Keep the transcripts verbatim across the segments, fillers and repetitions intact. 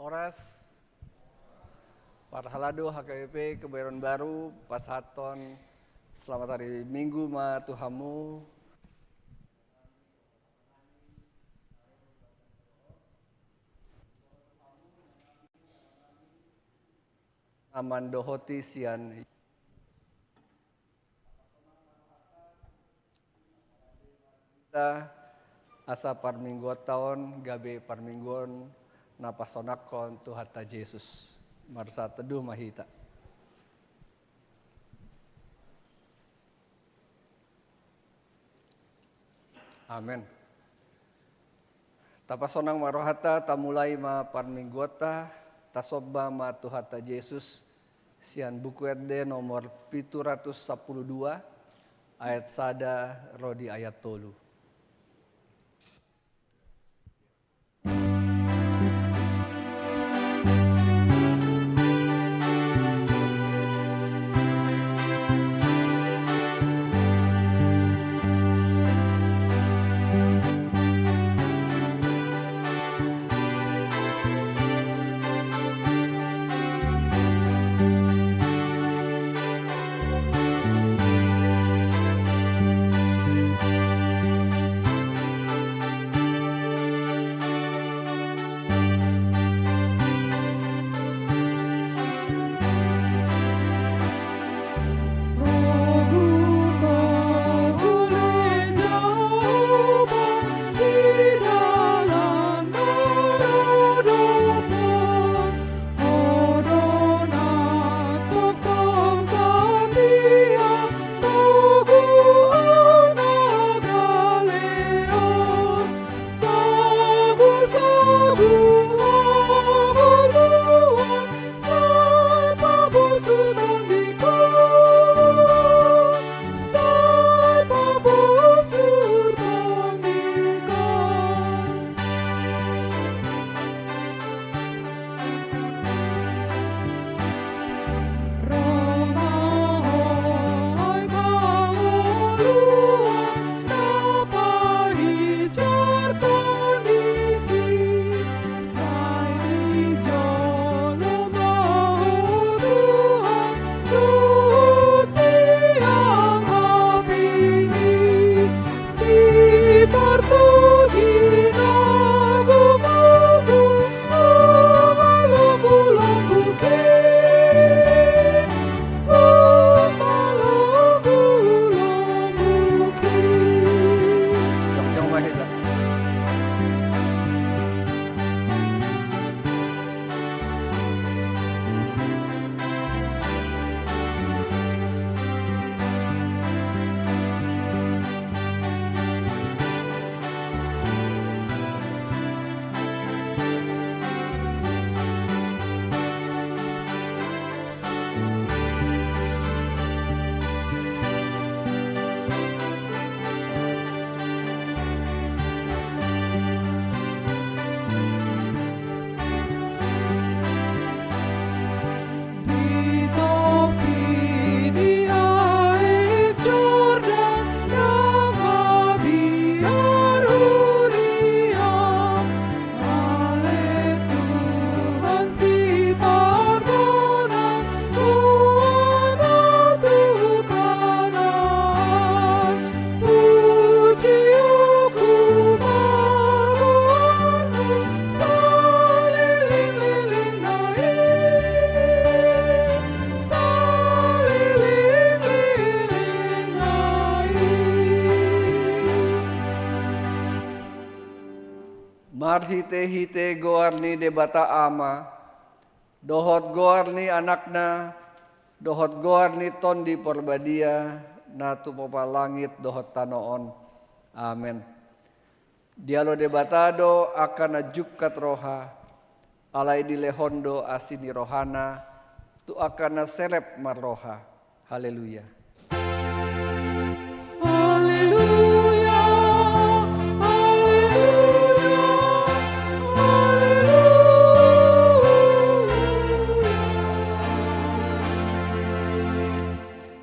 Horas. Parhalado H K B P Kebayoran Baru, pasahathon selamat hari Minggu ma tu hamu. Aman dohoti sian Asa parmingguonta on gabe parmingguon na pasonanghon Tuhanta Jesus. Marsahat teduh ma hita. Amen. Tapasonang ma rohanta, tamulai ma parmingguonta, tasomba ma Tuhanta Jesus, sian Buku Ende nomor pitu ratus sampulu dua, ayat sada ro di ayat tolu. Marhitehite goar ni Debata Ama, dohot goar ni Anakna, dohot goar ni Tondi Porbadia, na tumompa langit dohot tano on. Amen. Dialo Debata do angka na jungkat roha, alai dilehon do asi ni rohana tu angka na serep marroha. Haleluya. Haleluya, haleluya, haleluya.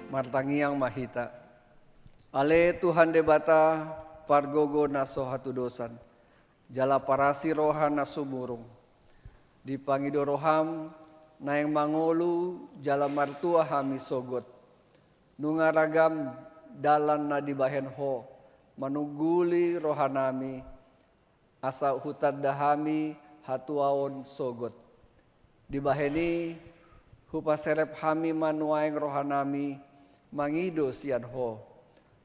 Martangiang ma hita. Ale Tuhan Debata, pargogo na so hatudosan, jala parasi roha na sumurung. Dipangido roham, naeng mangolu jala martua hami sogot. Nunga ragam dalan na dibahen Ho, manungguli rohanami, asa hutanda hami hatuaon sogot. Dibahen i, hupaserep hami ma nuaeng rohanami, mangido sian Ho.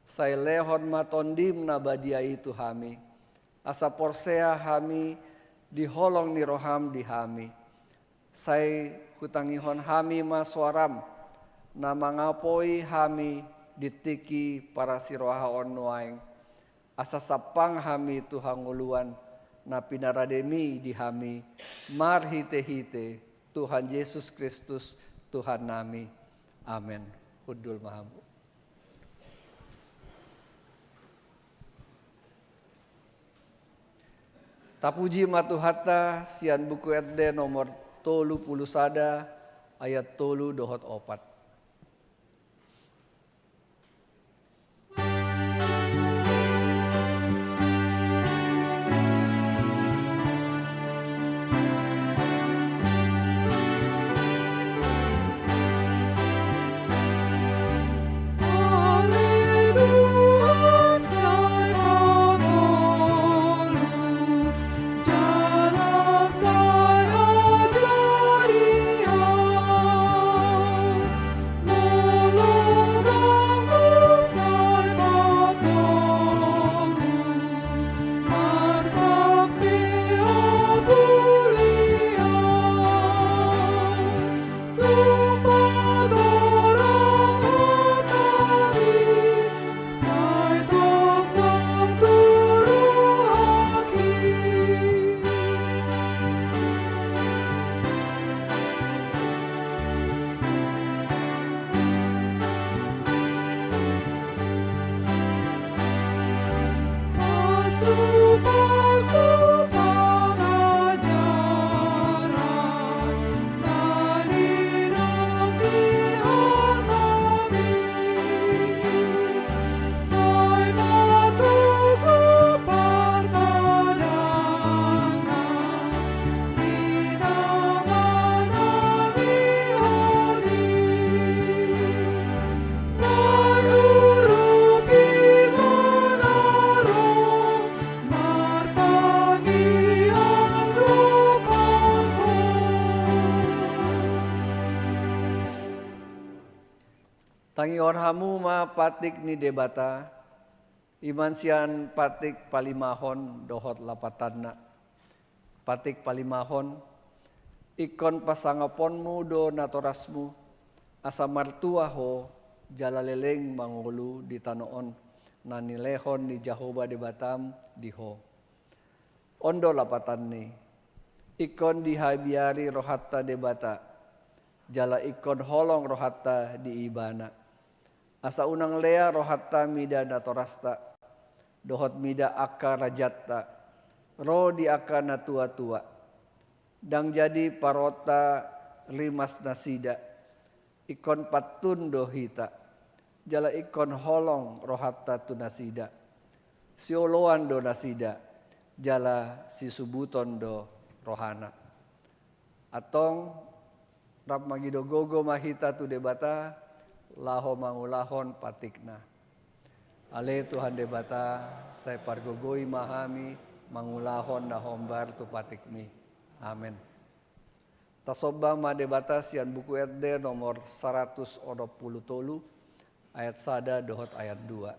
Sai lehon ma Tondim na badia i tu hami. Asa porsea hami di holong ni roham di hami. Sai hutangihon hami ma soaram, na mangapoi hami di tingki parasirohaon nuaeng. Asa sampang hami tu hangoluan, na pinarade-Mi di hami, marhite-hite Tuhan Jesus Kristus, Tuhannami. Amen. Hundul ma hamu. Tapuji ma Tuhanta, sian Buku Ende nomor tolu pulu sada, ayat tolu dohot opat. Tangihon hamu ma patik ni Debata, i ma sian patik palimahon dohot lapatanna. Patik palimahon, ingkon pasangaponmu do natorasmu, asa martua ho jala leleng mangolu di tano on, na nilehon ni Jahowa Debatam di ho. On do lapatanni, ingkon dihabiari rohanta Debata, jala ingkon holong rohanta di Ibana. Asa unang lea rohanta mida natorasta, dohot mida angka rajanta, ro di angka na tuatua. Ndang jadi paruonta rimas nasida, ingkon pantun do hita, jala ingkon holong rohanta tu nasida. Sioloan do nasida, jala sisubuton do rohana. Antong, rap mangido gogo ma hita tu Debata, laho mangulahon patikna. Ale Tuhan Debata, sai pargogoi ma hami mangulahon na hombar tu patikmi. Amen. Tasomba ma Debata sian Buku Ende nomor saratus onom pulu tolu, ayat sada dohot ayat dua.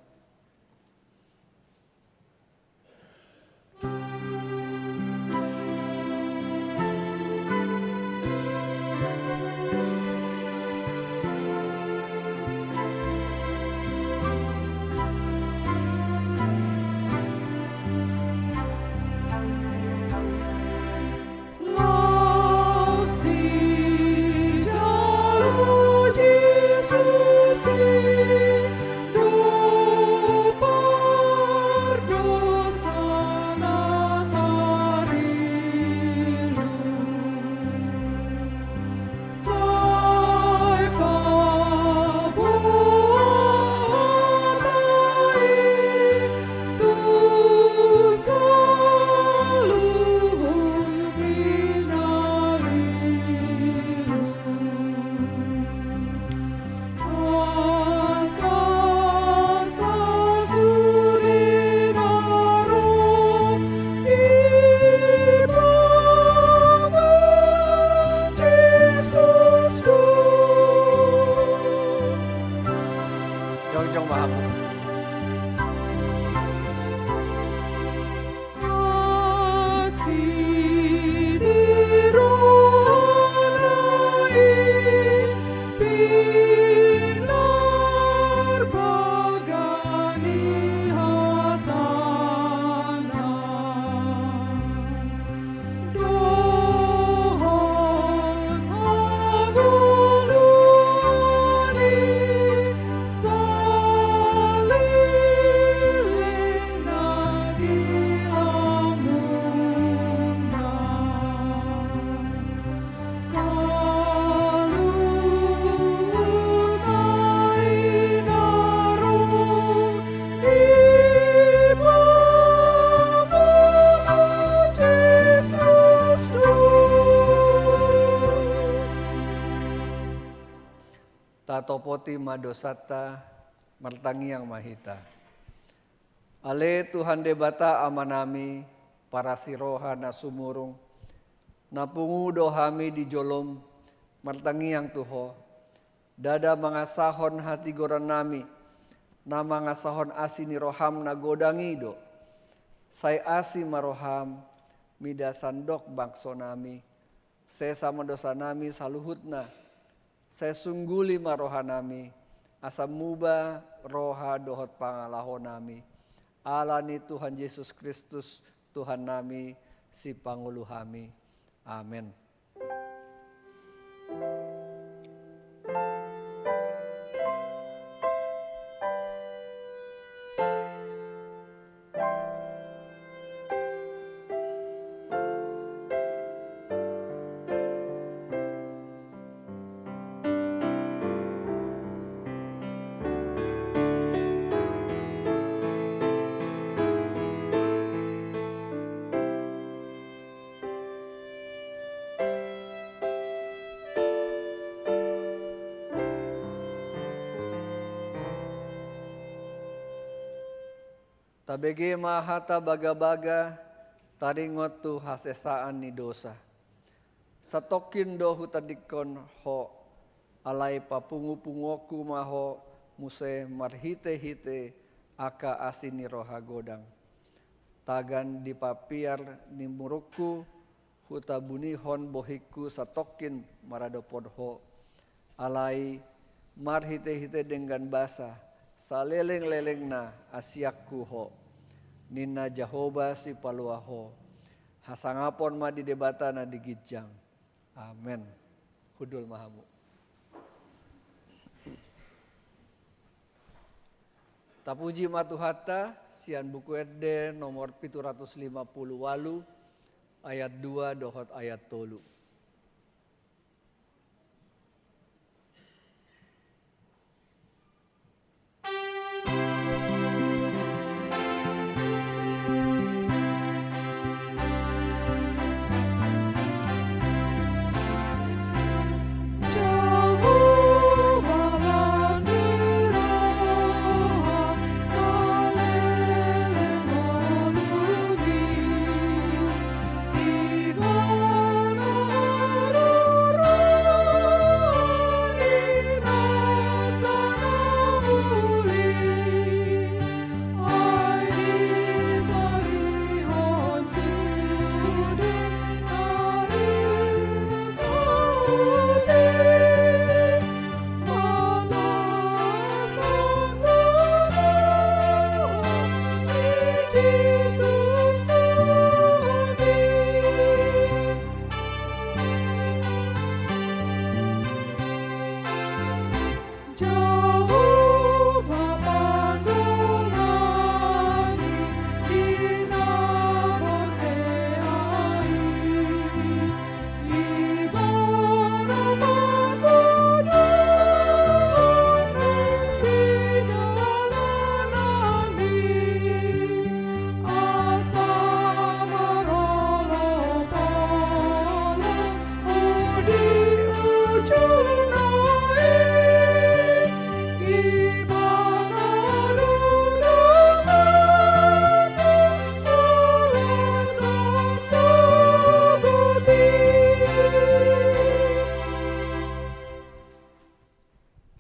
Topoti ma dosanta, martangiang ma hita. Ale Tuhan Debata Amanami, parasi roha na sumurung, na pungu do hami di jolom, martangiang tu Ho. Ndada mangasahon hatigorannami, na mangasahon asi ni roham na godang i do. Sai asi ma roham, mida sandok bangsonami, sesa ma dosanami saluhutna. Sai sungguli ma rohanami, asa muba roha dohot pangalahonami. Ala ni Tuhan Jesus Kristus, Tuhannami, Sipangolu hami. Amen. Tabege ma hata bagabaga, taringot tu hasesaan ni dosa. Satongkin do hutandingkon Ho, alai papungupunguonku ma Ho muse marhitehite angka asi ni roha godang. Tagan di papiar ni murukku, hutabunihon bohingku satongkin maradophon Ho. Alai marhitehite denggan basa, salelenglelengna asianku Ho, ninna Jahowa Sipalua Ho. Hasangapon ma di Debata na di ginjang. Amen. Hundul ma hamu. Tapuji ma Tuhanta, sian Buku Ende nomor pitu ratus lima puluh walu, ayat dua dohot ayat tolu.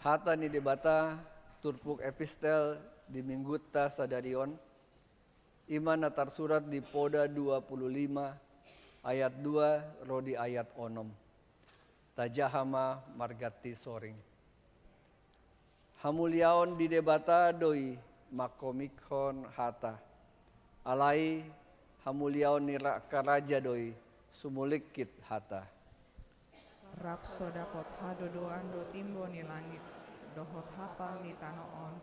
Hata ni Debata, turpuk epistel di minggunta sadari on, i ma na tarsurat di Poda dua puluh lima ayat dua ro di ayat onom. Tajaha ma marganti soring. Hamuliaon di Debata do i mangkomikhon hata. Alai hamuliaon ni ra-, angka raja do i sumulingkit hata. Rap so dapot hadodoan do timbo ni langit, dohot hapal ni tano on,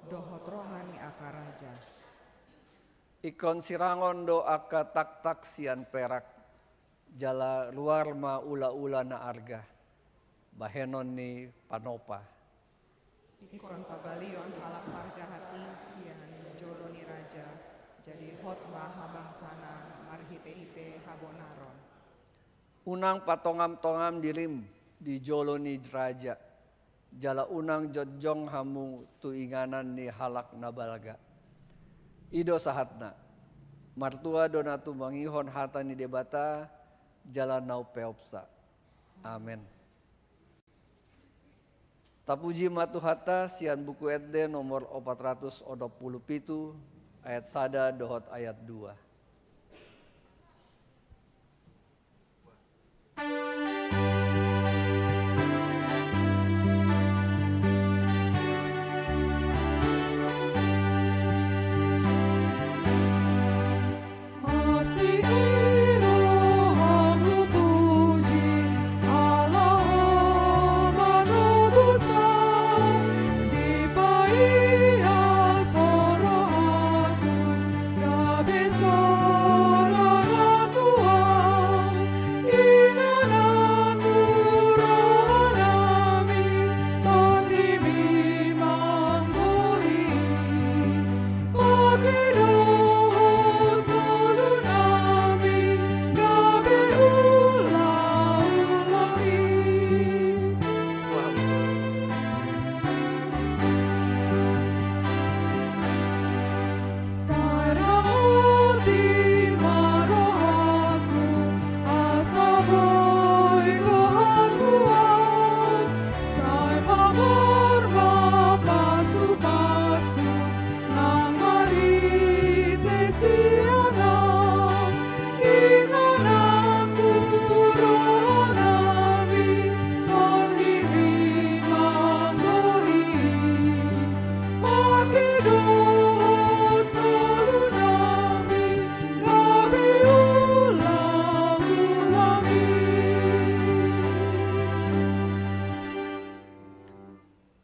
dohot roha ni angka raja. Ingkon sirangon do angka taktak sian perak, jala ruar ma ulaula na arga, bahenon ni panopa. Ingkon pabalion halak parjahat i sian jolo ni raja, jadi hot ma habangsana marhitehite habonaron. Unang patongamtongam dirim di jolo ni raja, jala unang jongjong hamu tu inganan ni halak na balga. I do sahatna. Martua do na tumangihon hata ni Debata, jala na umpeopsa. Amen. Tapuji ma Tuhanta sian Buku Ende nomor opat ratus onom pulu pitu, ayat sada dohot ayat dua.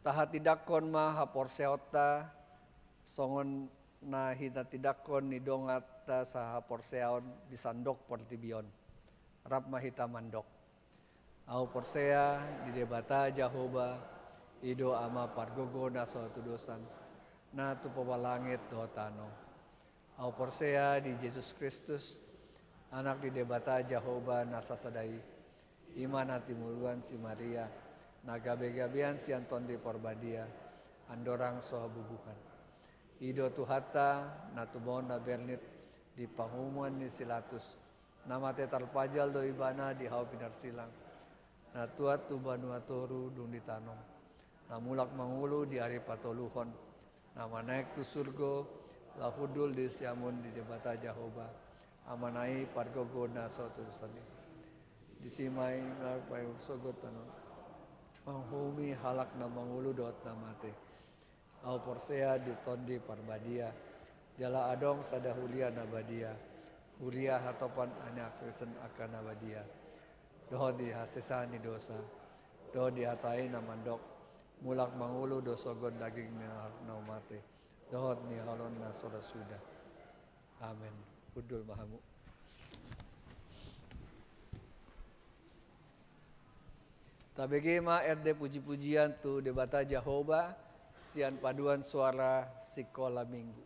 Tahatindangkon ma haporseaonta, songon na hinatindangkon ni donganta sahaporseaon di sandok portibi on. Rap ma hita mandok. Ahu porsea di Debata Jahowa, i do Ama pargogo na so hatudosan, na tumompa langit dohot tano. Ahu porsea di Jesus Kristus, Anak ni Debata Jahowa na sasada i, i ma na tinuluan si Maria, na gabegabean sian Tondi Parbadia, andorang so habubuhan. I do Tuhanta, na tubu na bernit di panguhuman ni si Latus, na mate tarpajal do Ibana di hau pinarsilang, na tuat tu banua toru dung ditanom, na mulak mangolu di ari patoluhon, na manaek tu surgo, laho hundul di siamun ni Debata Jahowa, Amana i pargogo na so hatudosan i. Disi ma i na paihut sogot tano, manguhumi halak na mangolu dohot na mate. Ahu porsea di Tondi Parbadia, jala adong sada huria na badia, huria hatopan ni angka isen angka na badia, dohot di hasesaan ni dosa, dohot di hata i na mandok, mulak mangolu do sogot daging ni halak na mate, dohot ni halak na so ra suda. Amen. Hundul ma hamu. Tabege ma ende pujipujian tu Debata Jahowa sian paduan suara sikola minggu.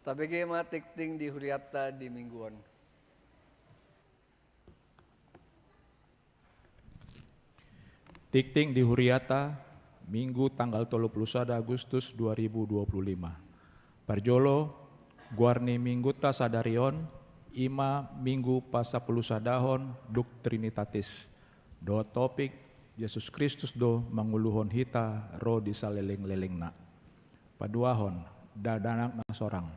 Tabege ma tingting di hurianta di minggu on. Tingting di hurianta, Minggu tanggal tolu pulu sada Agustus dua ribu dua pulu lima. Parjolo, goar ni minggunta sadari on, i ma Minggu pasampulusadahon dung Trinitatis. Dohot topik, Jesus Kristus do manguluhon hita ro di salelenglelengna. Paduahon, dakdanak na sorang.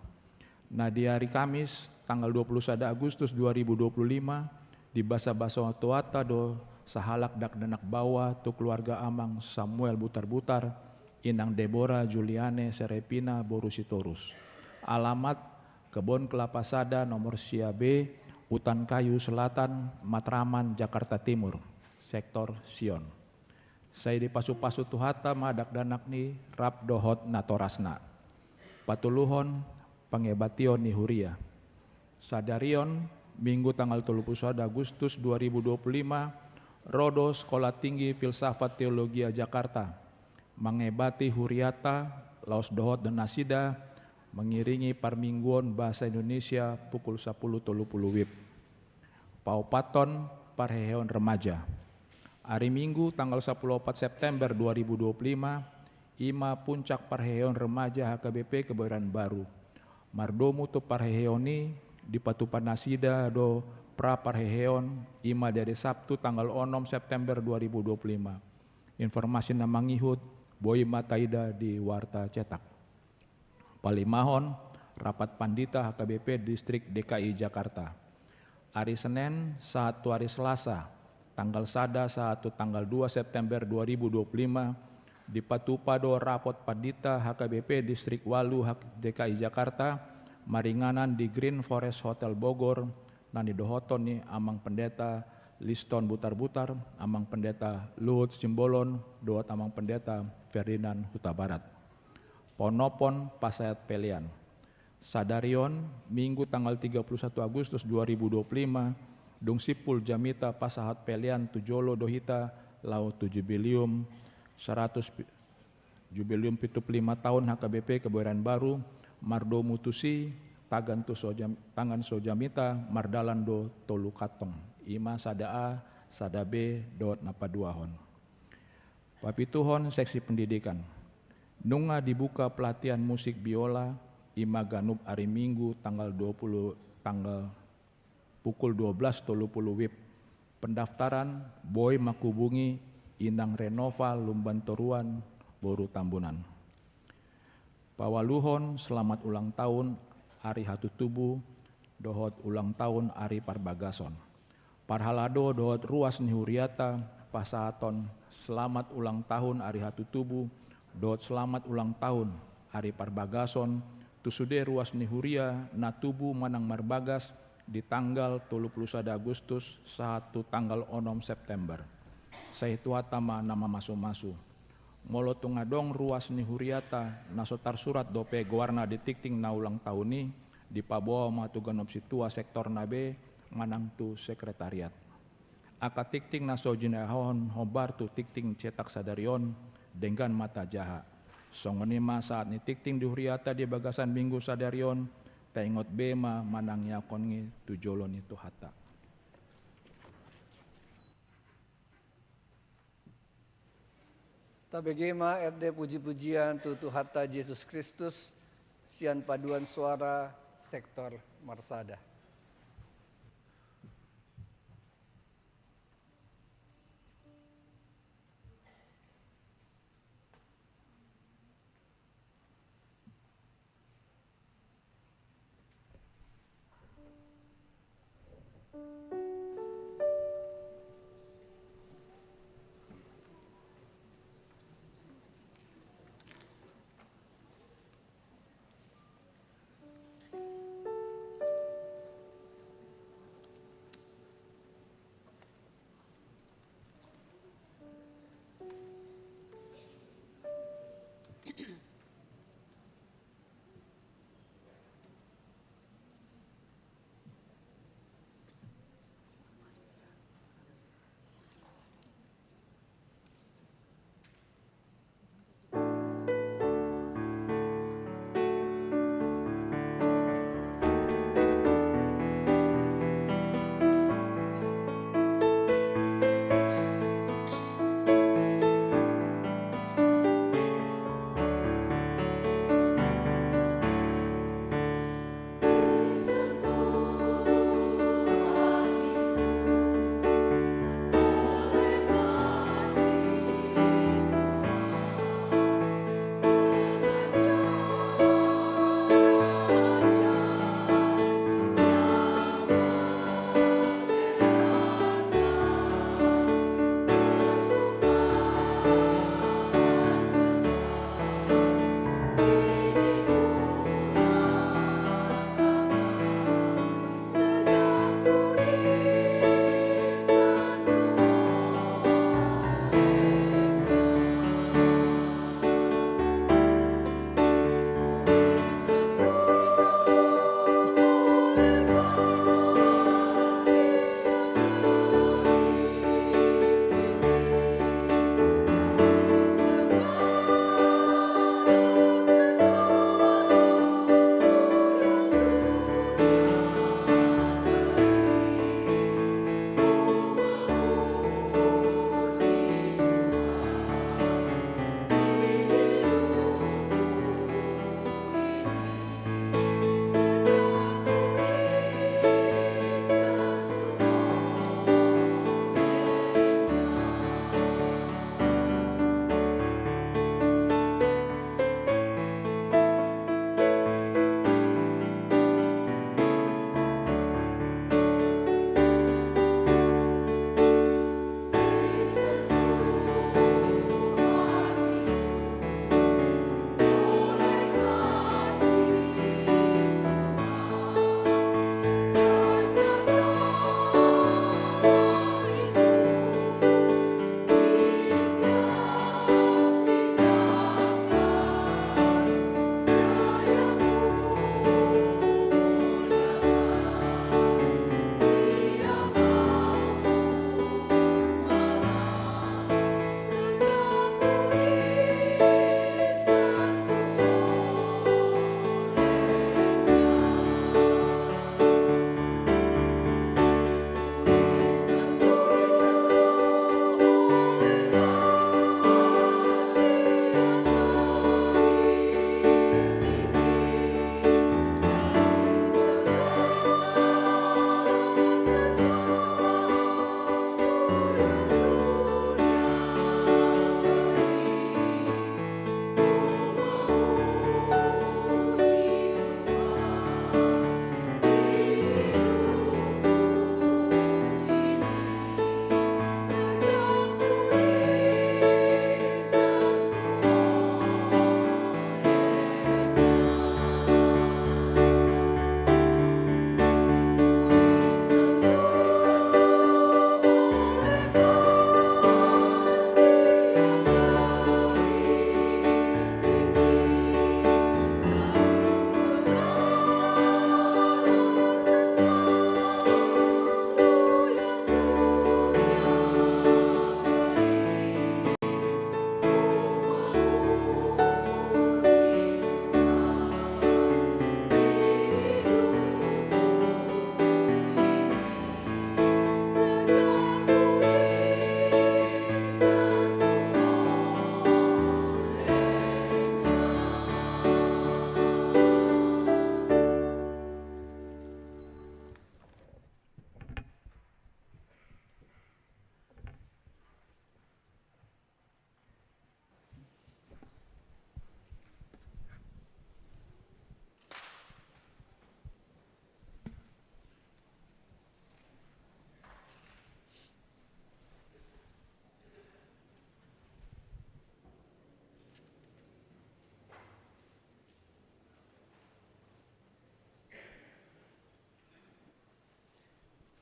Na di ari Kamis, tanggal dua pulu sada Agustus dua ribu dua pulu lima, dibasabasahon Tuhanta do sahalak dakdanak baoa tu keluarga Amang Samuel Butarbutar, Inang Debora Juliane Serepina boru Sitorus. Alamat, Kebon Kelapa Sada nomor sia B, Utan Kayu Selatan, Matraman, Jakarta Timur, sektor Sion. Sai dipasupasu Tuhanta ma dakdanak ni rap dohot natorasna. Patoluhon, pangebation ni huria. Sadari on, Minggu tanggal tolu pulu sada Agustus dua ribu dua pulu lima, ro do Sekolah Tinggi Filsafat Teologia Jakarta mangebati hurianta laos dohot do nasida mangiringi parmingguon bahasa Indonesia pukul sapuluh tolu pulu WIB. Paopathon, parheheon remaja. Ari Minggu tanggal sapuluh opat September dua ribu dua pulu lima, i ma puncak parheheon remaja H K B P Kebayoran Baru. Mardomu tu parheheon i, dipatupa nasida do pra parheheon, i ma di ari Sabtu tanggal onom September dua ribu dua pulu lima. Informasi na mangihut boi ma taida di warta cetak. Palimahon, rapat pandita H K B P Distrik D K I Jakarta. Ari Senen sahat tu ari Selasa, tanggal sada sahat tu tanggal dua September dua ribu dua pulu lima, dipatupa do rapot pandita H K B P Distrik ualu H-, D K I Jakarta, maringanan di Green Forest Hotel Bogor, na nidohoton ni Amang Pendeta Liston Butarbutar, Amang Pendeta Luhut Simbolon, dohot Amang Pendeta Ferdinand Hutabarat. Paonomhon, pasahat pelean. Sadari on, Minggu tanggal tiga puluh satu Agustus dua ribu dua puluh lima, dung simpul jamita pasahat pelean tu jolo do hita laho tu jubileum saratus pi-, jubileum pitu pulu lima taon H K B P Kebayoran Baru, mardomu tusi, tangan tu so jam-, tangan so jamita, mardalan do tolu kantong. I ma sada A, sada B, dohot na paduahon. Papituhon, seksi pendidikan. Nunga dibuka pelatihan musik biola, i ma ganup ari Minggu tanggal dua puluh, tanggal pukul dua belas tolu pulu WIB. Pendaftaran boi manghubungi Inang Renova Lumban Toruan, boru Tambunan. Paualuhon, selamat ulang tahun ari hatutubu dohot ulang tahun ari parbagason. Parhalado dohot ruas ni huriata pasahathon selamat ulang tahun ari hatutubu dohot selamat ulang tahun ari parbagason tu sude ruas ni huria na tubu manang marbagas di tanggal tolu pulu sada Agustus sahat tu tanggal onom September. Sai Tuhanta ma na mamasumasu. Molo tung adong ruas ni huriata na so tarsurat dope goarna di tingting na ulang tahun i, dipaboa ma tu ganup sintua sektorna be manang tu sekretariat. Angka tingting na so jinajahahon hombar tu tingting cetak sadari on, denggan ma tajaha. Songon i ma sahat ni tingting di huriata di bagasan Minggu sadari on, taingot be ma manangiangkon i tu jolo ni Tuhanta. Tabege ma ende pujipujian tu Tuhanta Jesus Kristus, sian paduan suara sektor marsada.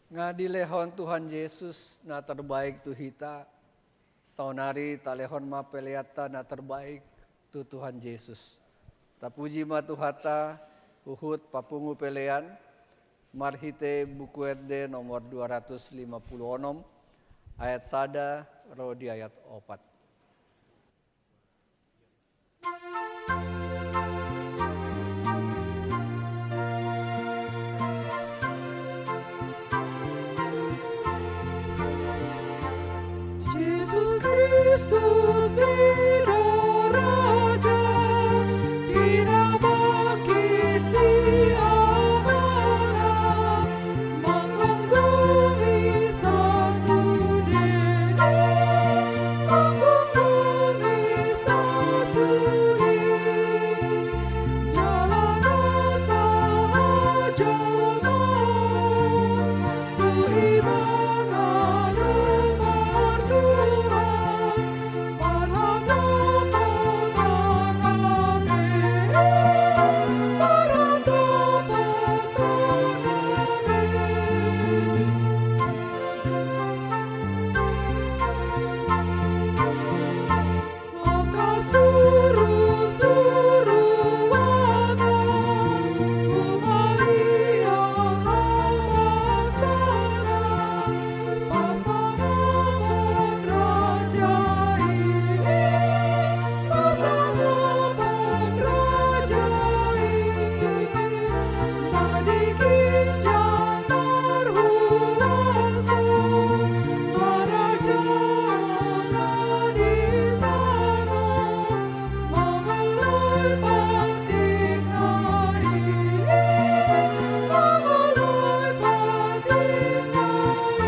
Nga dilehon Tuhan Jesus na terbaik tu hita, saonari talehon ma peleanta na terbaik tu Tuhan Jesus. Tapuji ma Tuhanta, huhut papungu pelean, marhite Buku Ende nomor dua ratus lima puluh onom, ayat sada ro di ayat opat. Jesus Kristus i do raja, di na bangkit di Amana, manggonggongi sasude, manggonggongi sasude. Jala na sahat jolma, tu Ibana do martua, marhata potang na be, marhata potang na be. Maka surusuruanna, humaliang hamansana, pasangaphon raja i, pasangaphon raja i. Na di ginjang marhuaso, harajaonna di tano, mangoloi patikna i, mangoloi patikna i.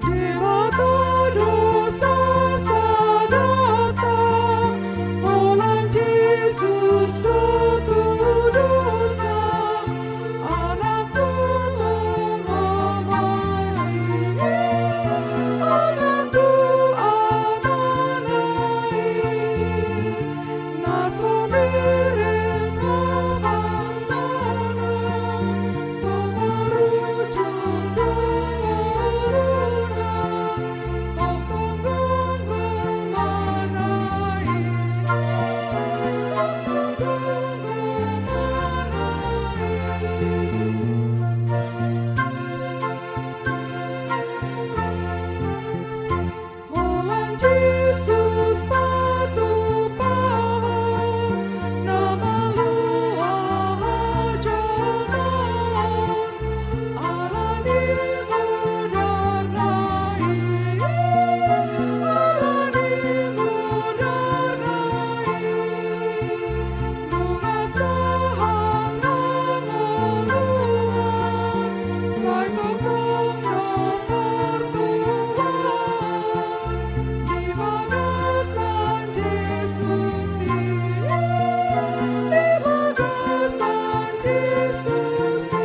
Debata do sasadasa, holan Jesus do tudosna, Anak do tongamana i, Anak do Amana i. Na so bereng hamansana, so marujung do ngoluna, tongtong gomgomana i, tongtong gomgomana i. Holan Jesus patupahon na malua hajolmaon, ala ni mudarna i, ala ni mudarna i. Nunga sahat hangoluan, sai tongtong do partubuan di bagasan Jesus i, di bagasan Jesus i.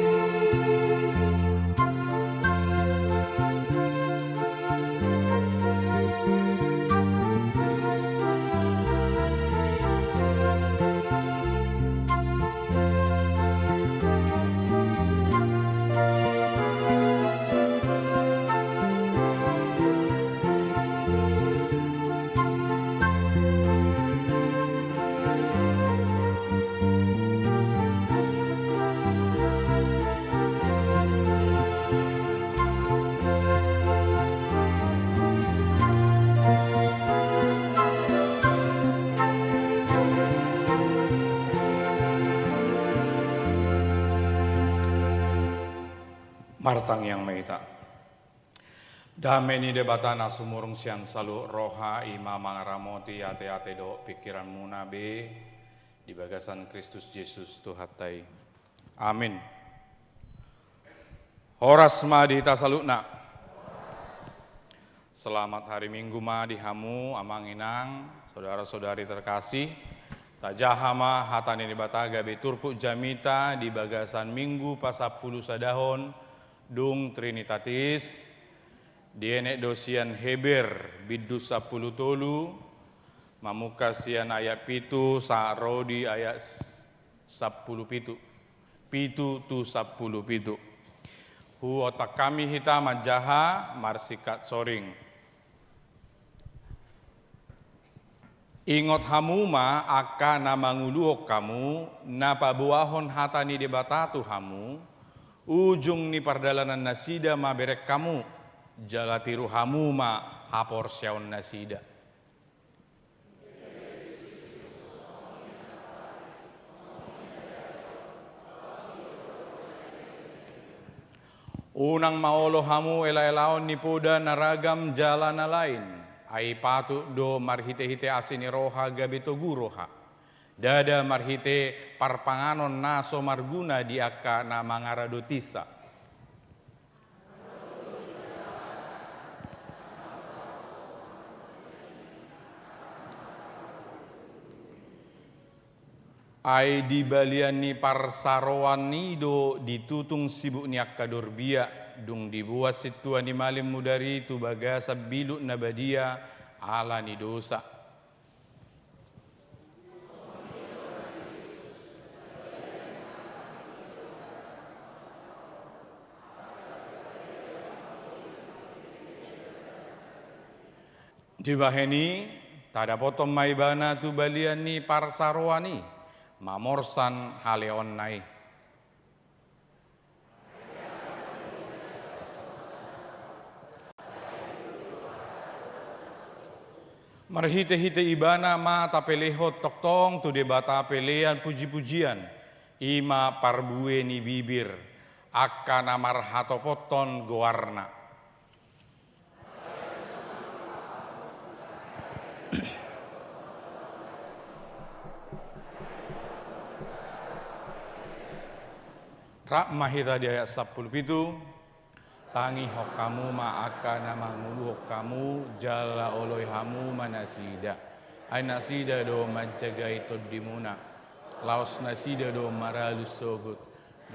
Martangiang ma hita. Dame ni Debata na sumurung sian saluhut roha, i ma mangaramoti ateate dohot pingkiranmuna be di bagasan Kristus Jesus Tuhanta i. Amin. Horas ma di hita saluhutna. Selamat hari Minggu ma di hamu, amang inang, saudara-saudari terkasih. Tajaha ma hata ni Debata gabe turpuk jamita di bagasan Minggu pasampulu sadahon dung Trinitatis, dienet do sian Heber bindu sampulu tolu, mamungka sian ayat pitu sahat ro di ayat s-, sampulu pitu. Pitu tu sampulu pitu. Huontang hami hita manjaha marsingkat soring. Ingot hamu ma angka na manguluhon hamu, na paboahon hata ni Debata tu hamu, ujung ni pardalanannasida mabereng hamu, jala tiru hamu ma haporseaonnasida. Unang ma olo hamu elaelaon ni poda na ragam jala na lain, ai patut do marhitehite asi ni roha gabe togu roha, ndada marhite parpanganon na so marguna di angka na mangaradotinsa. Ai di balian ni parsaroan i do ditutung sibuk ni angka dorbiak, dung diboan sintua ni malim mudar i tu bagasan bilut na badia ala ni dosa. Dibahen i, tadapothon ma ibana tu balian ni parsaroan i, mamorsan haleaonna i. Marhitehite ibana ma tapelehon tongtong tu Debata pelean pujipujian, i ma parbue ni bibir, angka na marhatopothon goarna. Rap ma hita di ayat sampulu pitu. Tangihon hamu ma angka na manguluhon hamu, jala oloi hamu ma nasida. Ai nasida do manjagai tondimuna. Laos nasida do maralus sogot.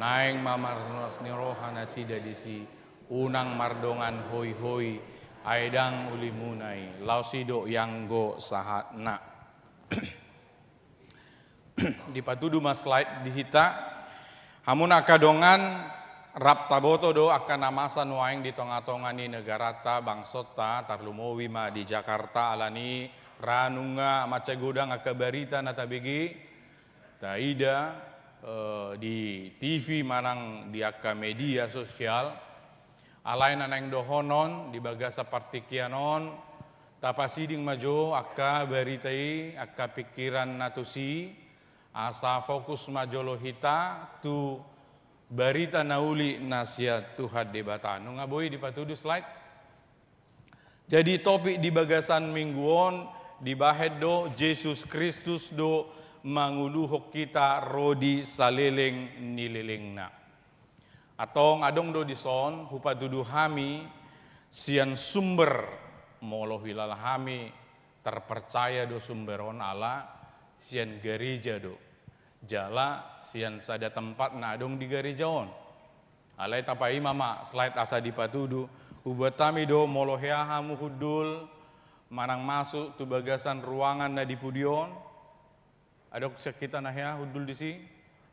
Naeng ma marlas ni roha nasida disi. Unang mardongan hoihoi, ai ndang ulimuna i, laos i do ianggo sahatna. Dipatudu ma slide di hita. Hamu na angka dongan, rap taboto do angka na masa nuaeng di tongatonga ni negaranta, bangsonta, tarlumobi ma di Jakarta, ala ni ra nunga mansai godang angka barita na tabege, taida, eh, di T V manang di angka media sosial. Alai na naeng dohonon di bagasan partingkian on, tapasiding ma jo angka barita i, angka pingkiran na tusi, asa fokus ma jolo hita tu barita na uli na sian Tuhan Debata. Nunga boi dipatudu slide? Jadi topik di bagasan minggu on dibahen do Jesus Kristus do manguluhon hita ro di saleleng ni lelengna. Antong adong do dison hupatudu hami sian sumber, molo huilala hami terpercaya do sumber on ala sian gareja do. Jala sian sada tempat na adong di gareja on. Alai tapaima ma slide asa dipatudu, hubuat hami do molo hea hamu hundul manang masuk tu bagasan ruangan na di pudi on. Adong sian hita na hea hundul disi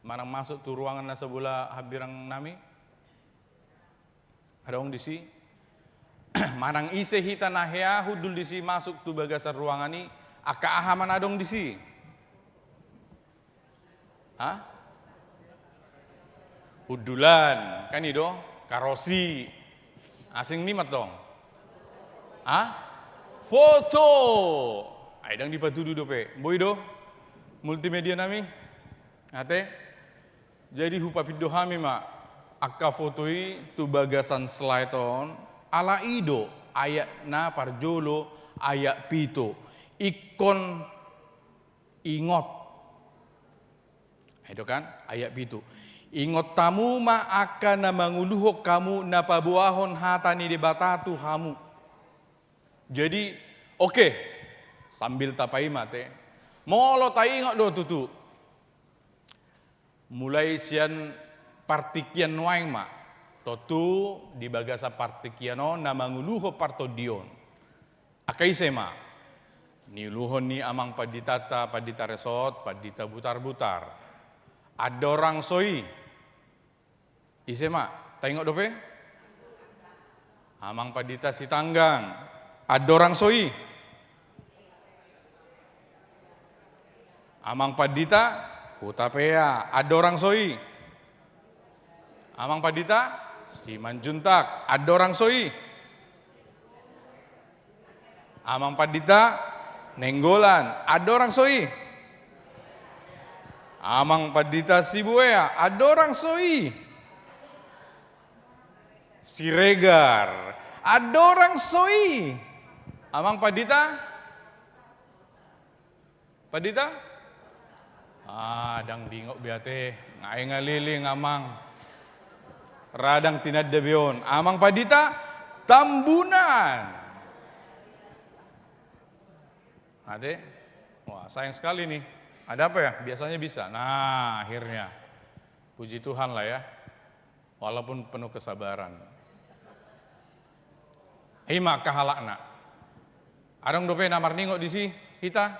manang masuk tu ruangan na sabola hambirang nami? Adong disi? Manang ise hita na hea hundul disi masuk tu bagasan ruangan i, angka aha ma na adong disi? Ha? Hundulan, kan i do, karosi. Asing ni mantong. Ha? Foto. Ai ndang dipatudu dope. Boi do? Multimedia nami? Ate? Jadi hupapindo hami ma angka foto i tu bagasan slide on. Ala i do ayat na parjolo, ayat pitu. Ingkon ingot. Ai do kan, ayat pitu. Ingot hamu ma angka na manguluhon hamu na paboahon hata ni Debata tu hamu. Jadi, oke, sambil tapaima ate. Molo taingot do tutu. Mulai sian partingkian nuaeng ma. Tontu di bagasan partingkian on na manguluhon partondion. Angka ise ma? Niuluhon ni amang panditanta, Pandita Resort, Pandita Butarbutar. Andorang so i. Ise ma? Taingot dope? Amang Pandita Sitanggang. Andorang so i. Amang Pandita Hutapea. Andorang so i. Amang Pandita Simanjuntak. Andorang so i. Amang Pandita Nainggolan, andorang so i. Amang Pandita Sibuea, andorang so i. Siregar, andorang so i. Amang Pandita, Pandita? Ah, ndang diingot be ate, nga i nga leleng amang. Ra ndang tinanda be on. Amang Pandita Tambunan. Ate? Wah, sayang sekali nih. Ada apa ya? Biasanya bisa. Nah, akhirnya. Puji Tuhan lah ya. Walaupun penuh kesabaran. I ma angka halakna. Adong dope na marningot disi hita?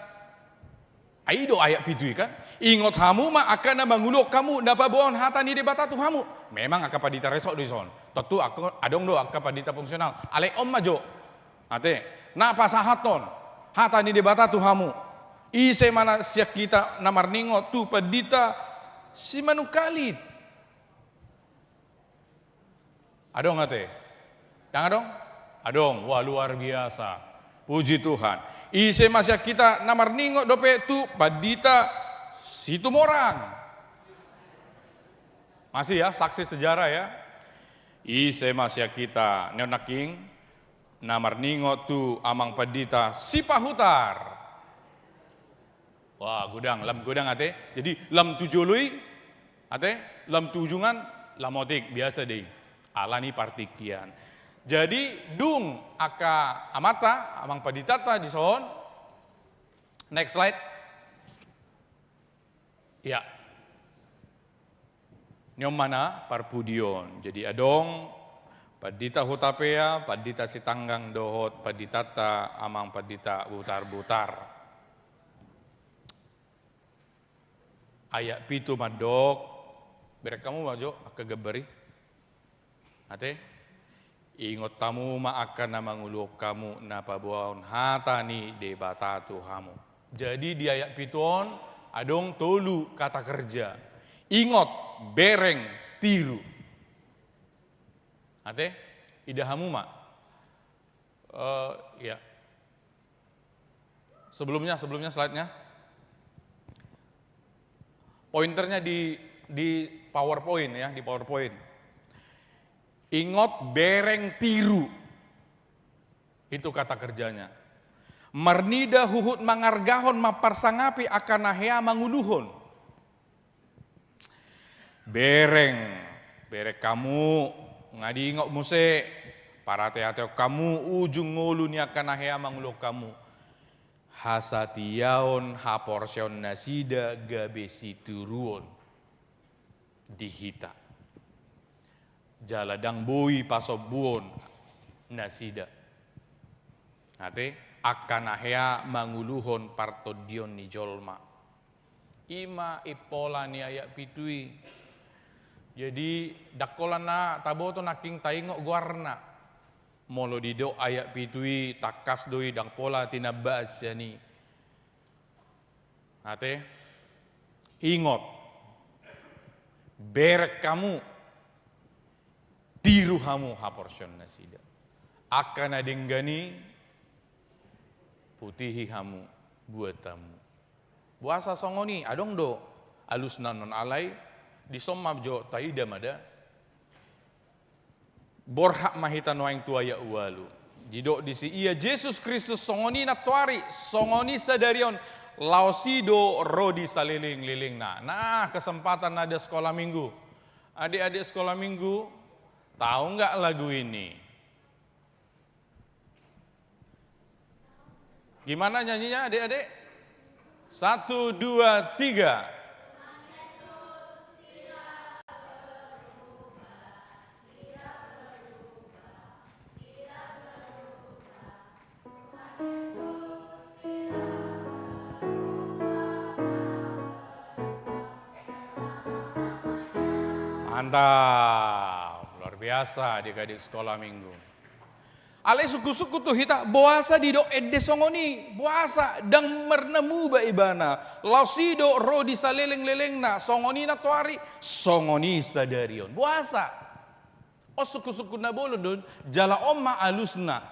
Ai i do ayat pitu i kan? Ingot hamu ma angka na manguluhon hamu na paboahon hata ni Debata tu hamu. Memang angka pandita resort do dison. Tontu angka, adong do angka pandita fungsional. Alai on ma jo. Ate, na pasahathon hata ni Debata tu hamu. Ise ma na sian hita na marningot tu Pandita Simanungkalit? Adong ate? Ndang adong? Adong. Wah, luar biasa. Puji Tuhan. Ise ma sian hita na marningot dope tu Pandita Situmorang? Masih ya, saksi sejarah ya. Ise ma sian hita, nion nangkin, na marningot tu Amang Pandita Sipahutar? Wah, godang, lam godang ate. Jadi, lam tu jolo i, ate, lam tu ujungan, lam otik, biasa do i. Alani partingkian. Jadi, dung angka amanta, amang panditanta dison. Next slide. Ya. Nion ma na parpudion. Jadi adong Pandita Hutapea, Pandita Sitanggang dohot panditanta Amang Pandita Butarbutar. Ayat pitu mandok, bereng hamu ma jo angka gambar i. Ate, ingot hamu ma angka na manguluhon hamu na paboahon hata ni Debata tu hamu. Jadi di ayat pitu on adong tolu kata kerja. Ingot, bereng, tiru. Ate, ida hamu ma. Eh, ya. Sebelumnya, sebelumnya slide-nya. Pointernya di, di PowerPoint ya, di PowerPoint. Ingot, bereng, tiru. Itu kata kerjanya. Marnida huhut mangargahon, mamparsangapi angka na hea manguluhon. Bereng, bereng hamu, nga diingot muse, parateatehon hamu ujung ngolu ni angka na hea manguluhon hamu. Hasatiaon, haporseaon nasida gabe situruon di hita. Jala ndang boi pasombuon nasida. Ate, angka na hea manguluhon partondion ni jolma. I ma impola ni ayat pitu i. Jadi, ndang holan na taboto nangkin taingot goarna. Molo didok ayat pitu i, tangkas do i, ndang pola tinambaan sian i. Ate, ingot, bereng hamu, tiru hamu haporseaon nasida. Angka na denggan i, putihi hamu buat hamu. Boasa songon i, adong do alusna on, alai dison ma jo taida ma da. Borhat ma hita nuaeng tu ayat ualu. Didok disi ia Jesus Kristus songon i nantoari, songon i sadari on, laos i do ro di salelenglelengna. Nah, kesempatan ada sekolah minggu. Adik-adik sekolah minggu, tahu nggak lagu ini? Gimana nyanyinya, adik-adik? Satu, dua, tiga. Mantap, luar biasa adik-adik sekolah minggu. Alai sungkun-sungkun tu hita, boasa didok ende songon i, boasa ndang marna muba ibana, laos i do ro di salelenglelengna, songon i nantoari, songon i sadari on. Boasa? On sungkun-sungkun na bolon do on, jala on ma alusna.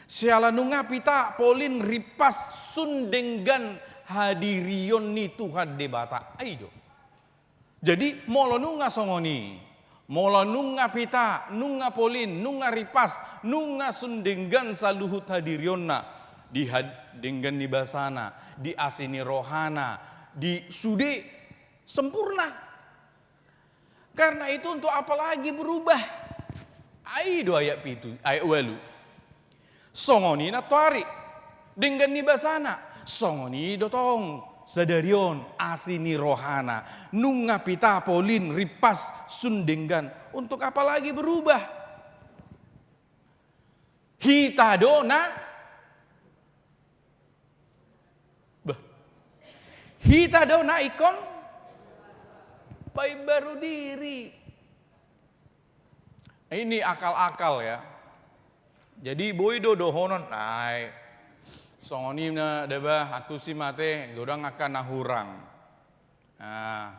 Siala nunga pita polin rimpas sun denggan hadirion ni Tuhan Debata. Ai do. Jadi, molo nunga songon i, molo nunga pita, nunga polin, nunga rimpas, nunga sun denggan saluhut hadirionna, di had-, denggan ni basana, di asi ni rohana, di sude sempurna. Karena itu untuk apa lagi berubah? Ai do ayat pitu, ayat ualu. Songon i nantoari, denggan ni basana, songon i do tong sadari on asi ni rohana, nunga pita polin rimpas sun denggan, untuk apa lagi berubah? Hita do na, bah. Hita do na ingkon paimbaru diri. Ini akal-akal ya. Jadi boi do dohonon, ai, songon i ma da bah, antusi ma ate, godang angka na hurang. Nah,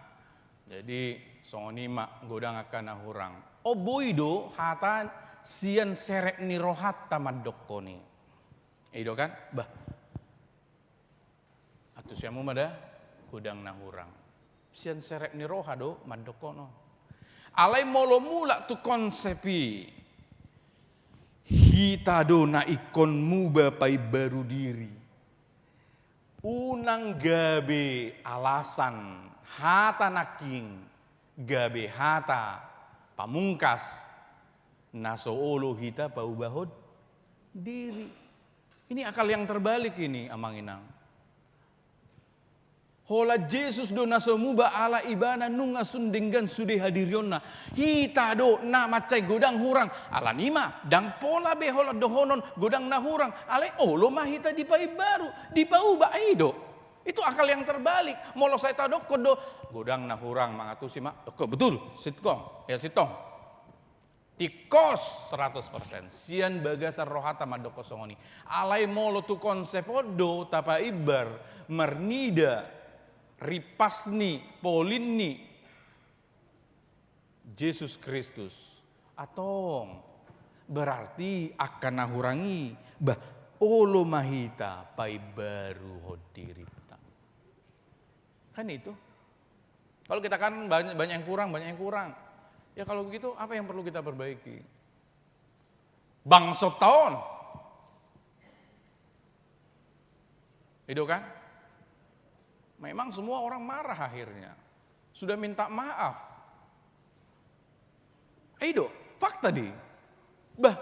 jadi songon i ma, godang angka na hurang. O, boi do hata sian serep ni rohanta mandokkon i. I do kan? Bah. Antusi hamu ma da, godang na hurang. Sian serep ni roha do mandokkon on. Alai molo mulak tu konsep i, hita do na ingkon muba paimbaru diri. Unang gabe alasan hata nangkin, gabe hata pamungkas, na so olo hita paubahon diri. Ini akal yang terbalik ini, amang inang. Holan Jesus do na so muba ala ibana nunga sun denggan sude hadirionna. Hita do na mansai godang hurang. Alani i ma, ndang pola be holan dohonon godang na hurang. Alai olo ma hita dipaimbaru, dipauba, ai do. Itu akal yang terbalik. Molo sai tadokkon do, godang na hurang, mangantusi ma. Oko, betul, sitgong, ya sitong. Tingkos seratus persen. Sian bagasan rohanta mandokkon songon i. Alai molo tu konsep on do tapaimbar, marnida, rimpas ni, polin ni Jesus Kristus. Antong, berarti angka na hurang i, bah, olo ma hita paimbaruhon dirinta. Kan itu. Kalau kita kan banyak, banyak yang kurang, banyak yang kurang. Ya kalau begitu, apa yang perlu kita perbaiki? Bangsonta on. I do kan? Memang semua orang marah akhirnya. Sudah minta maaf. I do, fakta do i. Bah,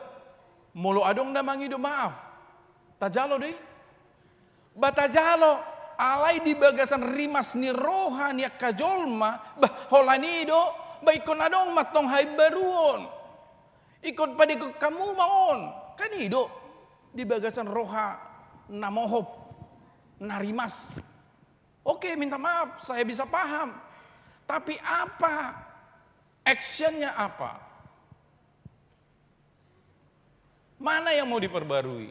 molo adong na mangido maaf, tajalo do i. Bah, tajalo, alai di bagasan rimas ni roha ni angka jolma, bah, holan i do, bah, ingkon adong ma tong haimbaruon. Ingkon padekhon hamu ma on. Kan i do, di bagasan roha na mohop, na rimas. Oke, minta maaf, saya bisa paham. Tapi apa? Actionnya apa? Mana yang mau diperbarui?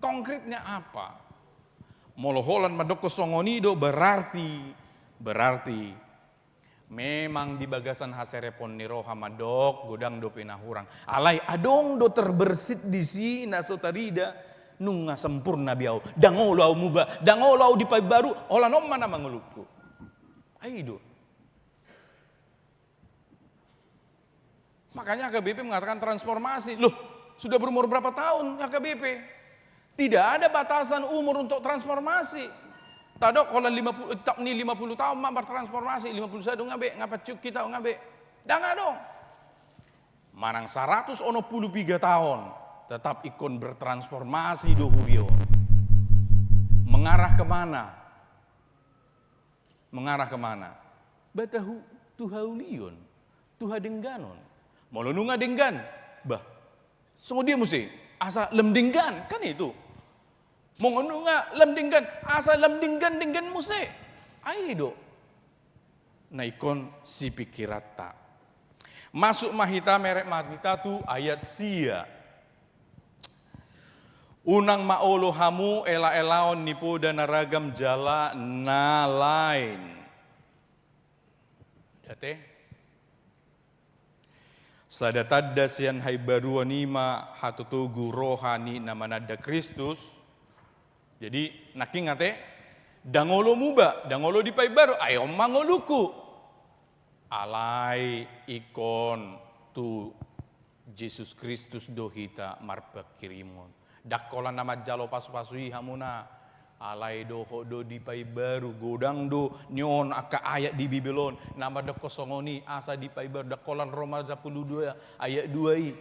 Konkretnya apa? Molo holan mandokkon songon i do, berarti, berarti memang di bagasan haserepon ni roha mandok godang dope na hurang. Alai adong do terbersit disi na so tarida, nunga sempurna be ahu, ndang olo ahu muba, ndang olo ahu dipaimbaru, holan on ma na mangolungku. Ai do. Makanya H K B P mengatakan transformasi. Loh, sudah berumur berapa tahun H K B P? Tidak ada batasan umur untuk transformasi. Tadok holan lima puluh, tap ni lima puluh taon ma bertransformasi, lima puluh sada nga be, nga paciuk hita nga be. Ndang adong. Manang saratus onom puluh piga taon, tetap ingkon bertransformasi do huria on. Mengarah kemana? Mengarah kemana? Bah, tu haulion, tu hadengganon. Molo nunga denggan, bah, songon dia muse, asa lam denggan, kan itu. Molo nunga lam denggan, asa lam denggan-denggan muse. Ai do na ingkon sipikiranta. Masuk ma hita, merek ma hita tu ayat sia. Unang ma olo hamu ela-elaon ni poda na ragam jala na lain. Ate? Sada tanda sian haimbaruon i ma hatotogu roha ni na mananda Kristus. Jadi, nangkin ate, ndang olo muba, ndang olo dipaimbaru, ai on ma ngolungku. Alai ingkon tu Jesus Kristus do hita marpanghirimon. Ndang holan na manjalo pasu-pasu i hamuna. Alai dohot do dipaimbaru, godang do nion angka ayat di Bibel on na mandokkon songon i, asa dipaimbaru. Ndang holan Roma sampulu dua ayat dua i.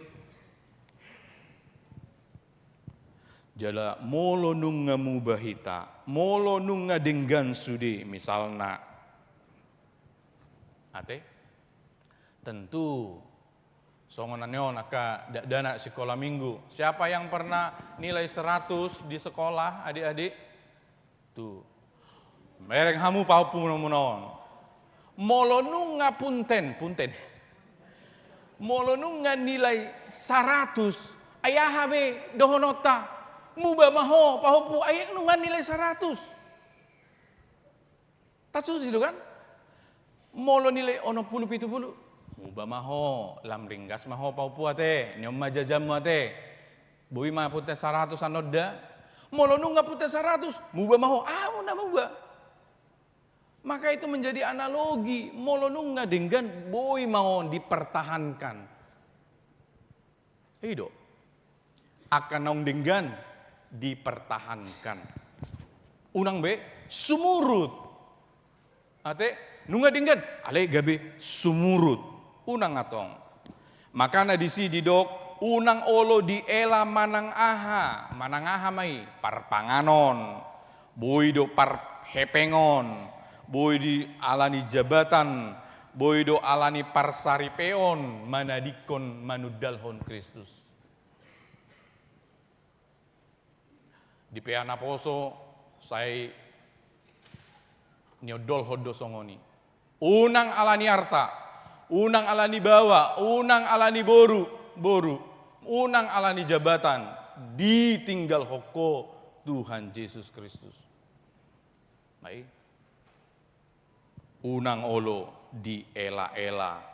Jala molo nunga muba hita, molo nunga denggan sude, misalna. Ate? Tentu. Songon na nion angka dakdanak sikola minggu. Siapa yang pernah nilai seratus di sekolah, adik-adik? Tu. Mereng hamu pahompu muna-muna on. Molo nunga punten, punten. Molo nunga nilai saratus, ai aha be dohononta? Muba ma ho, pahompu, ai nunga nilai saratus. Tasusi do kan? Molo nilai onom pulu pitu pulu, muba ma ho, lam ringgas ma ho pahompu ate, nion ma jajamu ate. Boi ma punten saratus annon da. Molo nunga punten saratus, muba ma ho, ahu na muba. Maka itu menjadi analogi, molo nunga denggan, boi ma on dipertahankan. I do. Angka naung denggan dipertahankan. Unang be sumurut. Ate, nunga denggan, alai gabe sumurut. Unang antong. Makana disi didok, unang olo diela manang aha, manang aha ma i, parpanganon, boi do parhepengon, boi do alani jabatan, boi do alani parsaripeon, manadingkon manundalhon Kristus. Di P A naposo, sai niondolhon do songon i. Unang alani arta, unang alani baoa, unang alani boru, boru, unang alani jabatan, ditinggalhon ho Tuhan Jesus Kristus. Baik. Unang olo diela-ela.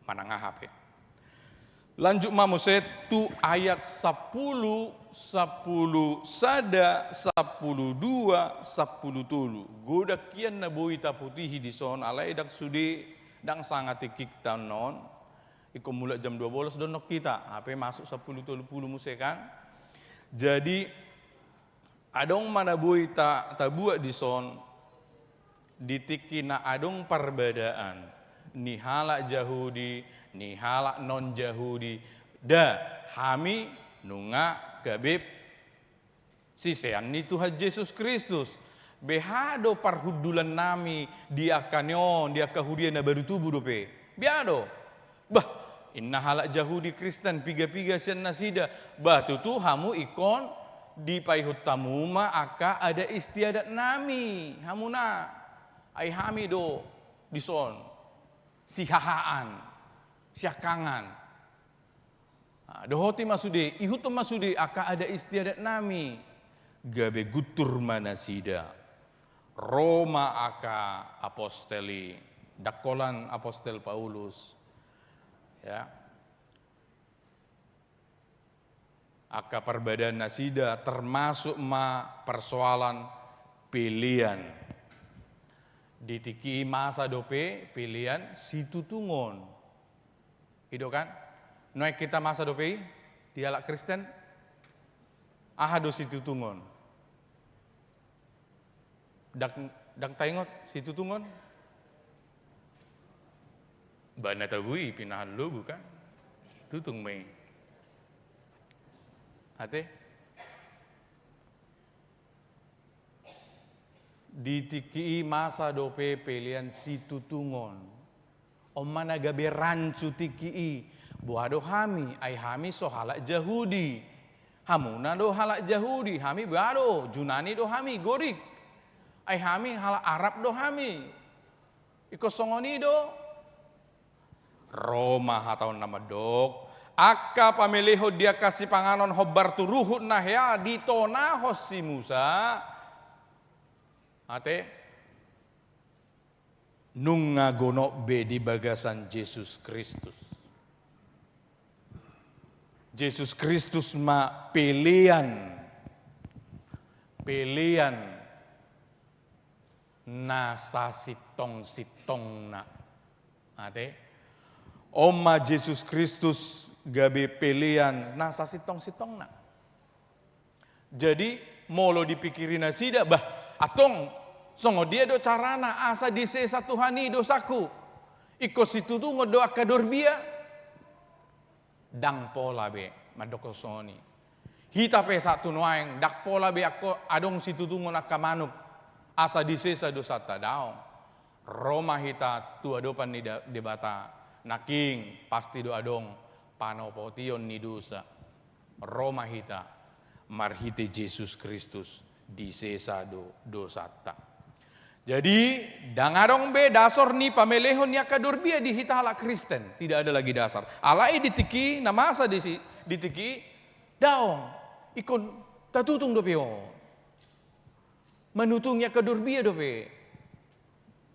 Manang aha pe. Lanjut ma muse tu ayat sampulu, sampulu sada, sampulu dua, sampulu tolu. Godang hian na boi taputihi dison, alai ndang sude, ndang sanga tingkita annon. Ingkon mulak jam dua bolas do annon hita, hape masuk sampulu tolu pulu muse kan. Jadi, adong ma na boi ta-, tabuat dison, di tingki na adong parbadaan ni halak Jahudi, ni halak non-Jahudi, da, hami nunga gabe sisean ni Tuhan Jesus Kristus. Beha do parhundulannami di angka ni on, di angka huria na baru tubu dope? Beha do. Bah, inna halak Jahudi Kristen piga-piga sian nasida. Bah, tutu hamu ingkon dipaihut hamu ma angka adat istiadatnami, hamuna. Ai hami do dison sihahaan, siangkangan. Ah, dohoti ma sude, ihuthon ma sude angka adat istiadatnami. Gabe guntur ma nasida. Ro ma angka apostel i, ndang holan apostel Paulus. Ya. Angka parbadaan nasida termasuk ma persoalan pelean. Di tingki i masa dope pelean situtungon. I do kan? Nuaeng hita masa dope i, di halak Kristen, aha do situtungon? Ndang, ndang taingot situtungon? Ba na tabo i pinahan lobu kan? Tutung ma i. Ate? Di tingki i masa dope pelean situtungon. On ma na gabe rancu tingki i. Boha do hami, ai hami so halak Jahudi. Hamuna do halak Jahudi, hami boha do, Junani do hami, Gorik. Ai hami halak Arab do hami. Ingkon songon i do. Ro ma hata on na mandok, angka pamelehon di angka sipanganon hombar tu ruhut na hea ditonahon si Musa. Ate? Nunga gonop be di bagasan Jesus Kristus. Jesus Kristus ma pelean, pelean na sasintong-sintongna. Ate? On ma Jesus Kristus gabe pelean na sasintong-sintongna. Jadi, molo dipikiri nasida, bah, antong, songon dia do carana asa disesa Tuhan i dosaku? Ingkon situtungon do angka dorbia? Ndang pola be, mandok songon i. Hita pe sahat tu nuaeng, ndang pola be angka adong situtungon angka manuk, asa disesa dosanta, daong. Ro ma hita tu adopan ni Da-, Debata, nangkin pasti do adong panopotion ni dosa. Ro ma hita marhite Jesus Kristus disesa do dosanta. Jadi, ndang adong be dasor ni pamelehon ni angka dorbia di hita halak Kristen. Tidak ada lagi dasar. Alai di tingki, na masa di si, di tingki, daong. Ingkon tatutung dope on. Manutungi angka dorbia dope.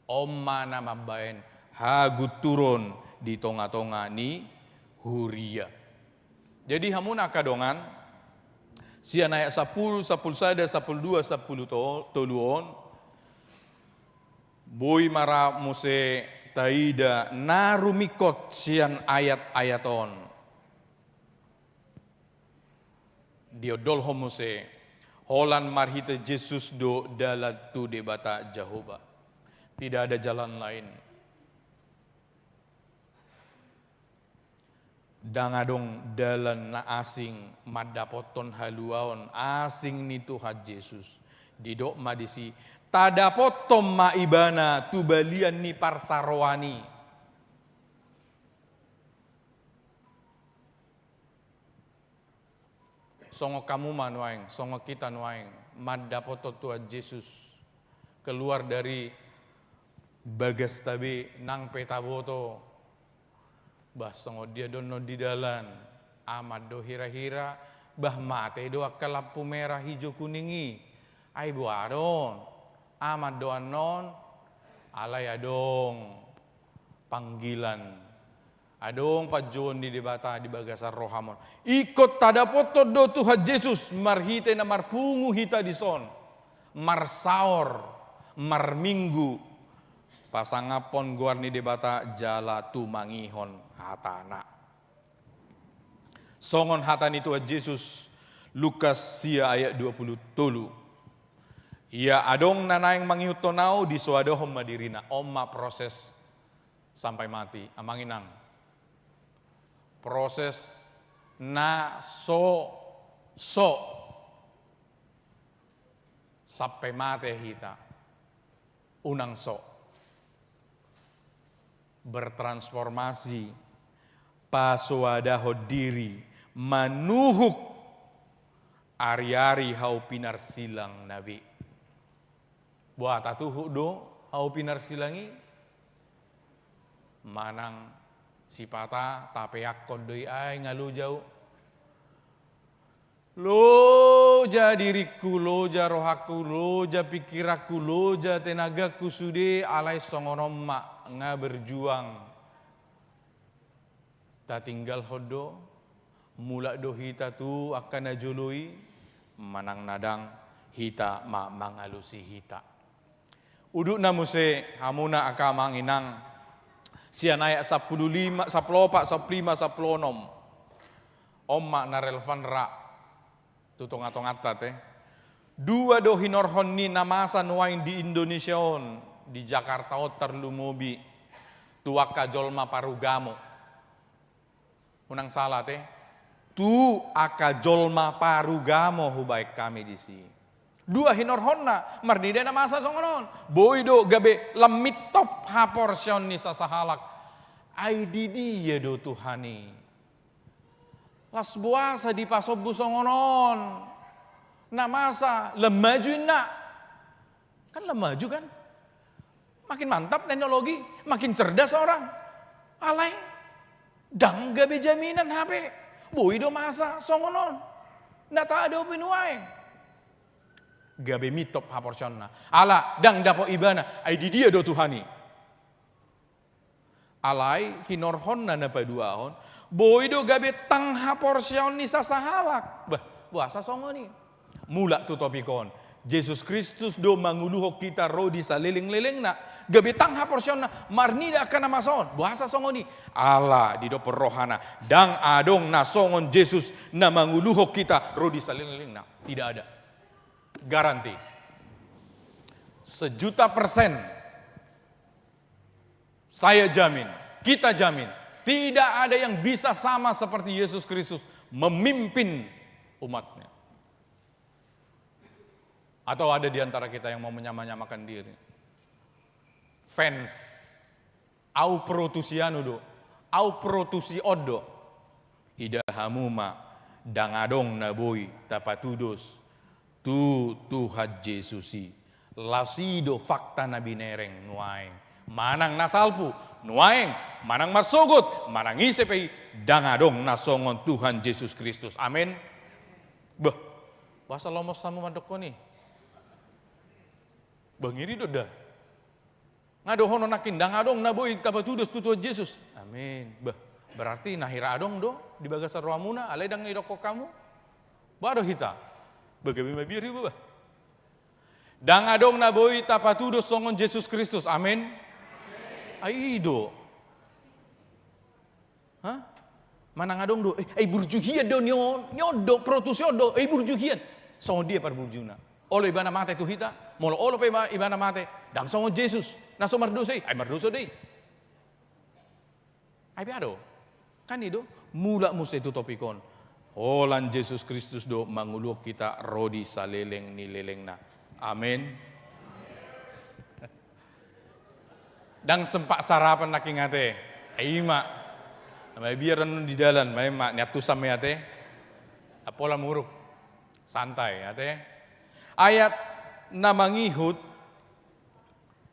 On ma na mambaen hagunturon di tonga-tonga ni huria. Jadi hamuna angka dongan, sian ayat sampulu, sampulu sada, sampulu dua, sampulu to-, tolu on, boi ma ra muse taida na rumingkot sian ayat-ayat on. Diondolhon muse, holan marhite Jesus do dalan tu Debata Jahowa. Tidak ada jalan lain. Ndang adong dalan na asing mandapothon haluaon asing ni Tuhan Jesus. Didok ma disi, tadapothon ma Ibana tu balian ni parsaroan i. Songon hamu ma nuaeng, songon hita nuaeng, mandapothon Tuhan Jesus keluar dari bagasta be nang pe taboto. Bah, songon dia do annon di dalan, aman do hira-hira, bah, mate do angka lampu merah, hijau, kuning i. Ai boha do on? Aman do annon? Alai adong panggilan. Adong panjouon ni Debata di bagasan rohamon. Ingkon tadapothon do Tuhan Jesus marhite na marpungu hita dison. Marsaor, marminggu. Pasangaphon goar ni Debata jala tumangihon hatana. Songon hata ni Tuhan Jesus, Lukas sia ayat dua pulu tolu. Ia adong na naeng mangihuthon Ahu, disoadahon ma dirina. On ma proses sampai mati, amang inang. Proses na so, so. Sampai mate hita. Unang so. Bertransformasi, pasoadahon diri, manuhuk ari-ari hau pinarsilang na be. Boha, tatuhuk do hau pinarsilang i? Manang sipata tapeakkon do i, ai nga loja ahu. Loja diringku, loja rohangku, loja pingkiranku, loja tenagangku sude, alai songon on ma, nga berjuang. Tatinggalhon do, mulak do hita tu angka na jolo i, manang na dang, hita ma mangalusi hita. Udutna muse, hamuna angka amang inang, Sian ayat sampulu lima, sampulu opat, sampulu lima, sampulu onom. On ma na relevan ra tu tonga-tonganta, te. Dua do hinorhon ni na masa nuaeng di Indonesia on, di Jakarta on tarlumobi, tu angka jolma parugamo. Unang sala, te. Tu angka jolma parugamo hubaen hami disi. Dua hinorhonna, marnida na masa songon on. Boi do gabe lam mintop haporseaon ni sasahalak. Ai di dia do Tuhan i? Las boasa dipasombu songon on? Na masa, lam maju inna. Kan lam maju, kan? Makin mantap teknologi, makin cerdas orang. Alai, ndang gabe jaminan hape. Boi do masa songon on. Nda tadopi nuaeng. Gabe mintop haporseaonna. Ala, ndang dapot ibana, ai di dia do Tuhan i? Alai, hinorhonna na paduahon, boi do gabe tang haporseaon ni sasahalak. Bah, boasa songon i? Mulak tu topik on. Jesus Kristus do manguluhon hita ro di saleleng-lelengna. Gabe tang haporseaonna, marnida angka na masa on. Boasa songon i? Ala, didok rohana, ndang adong na songon Jesus na manguluhon hita ro di saleleng-lelengna. Tidak ada. Garanti. Sejuta persen. Saya jamin, kita jamin, tidak ada yang bisa sama seperti Yesus Kristus memimpin umatnya. Atau ada di antara kita yang mau menyamanyamakan diri? Fans, au pro tusi anu do, au pro tusi on do. Ida hamu ma, ndang adong na boi tapatudos tu Tuhan Jesus i. Las i do fakta na binereng nuaeng. Manang na salpu nuaeng, manang marsogot, manang ise pe i, ndang adong na songon Tuhan Jesus Kristus. Amen. Bah, boasa lomos hamu mandokkon i? Bah, ngeri do da. Nga dohonon nangkin, ndang adong na boi tapatudos tu Tuhan Jesus. Amin. Bah, berarti na hira adong do di bagasan rohamuna, alai ndang idokkon hamu? Bah, do hita. Bah, gabe mabiar iba, bah. Ndang adong na boi tapatudos songon Jesus Kristus. Amin. Ai i do. Hah? Manang adong do, eh, ai burju hian do ni on, ni on do, pro tusi on do, ai burju hian. Songon dia parburjuna? Olo ibana mate tu hita, molo olo pe iba-, ibana mate, ndang songon Jesus, na so mardosa i, ai mardosa do i. Ai pe adong. Kan i do, mulak muse tu topik on. Holan Jesus Kristus do manguluhon hita ro di saleleng ni lelengna. Amin. Ndang sempat sarapan nangkin ate. Ai i ma. Mabiar annon di dalan, maen ma, niantusan ma i ate. Pola muruk. Santai ate. Ayat na mangihut,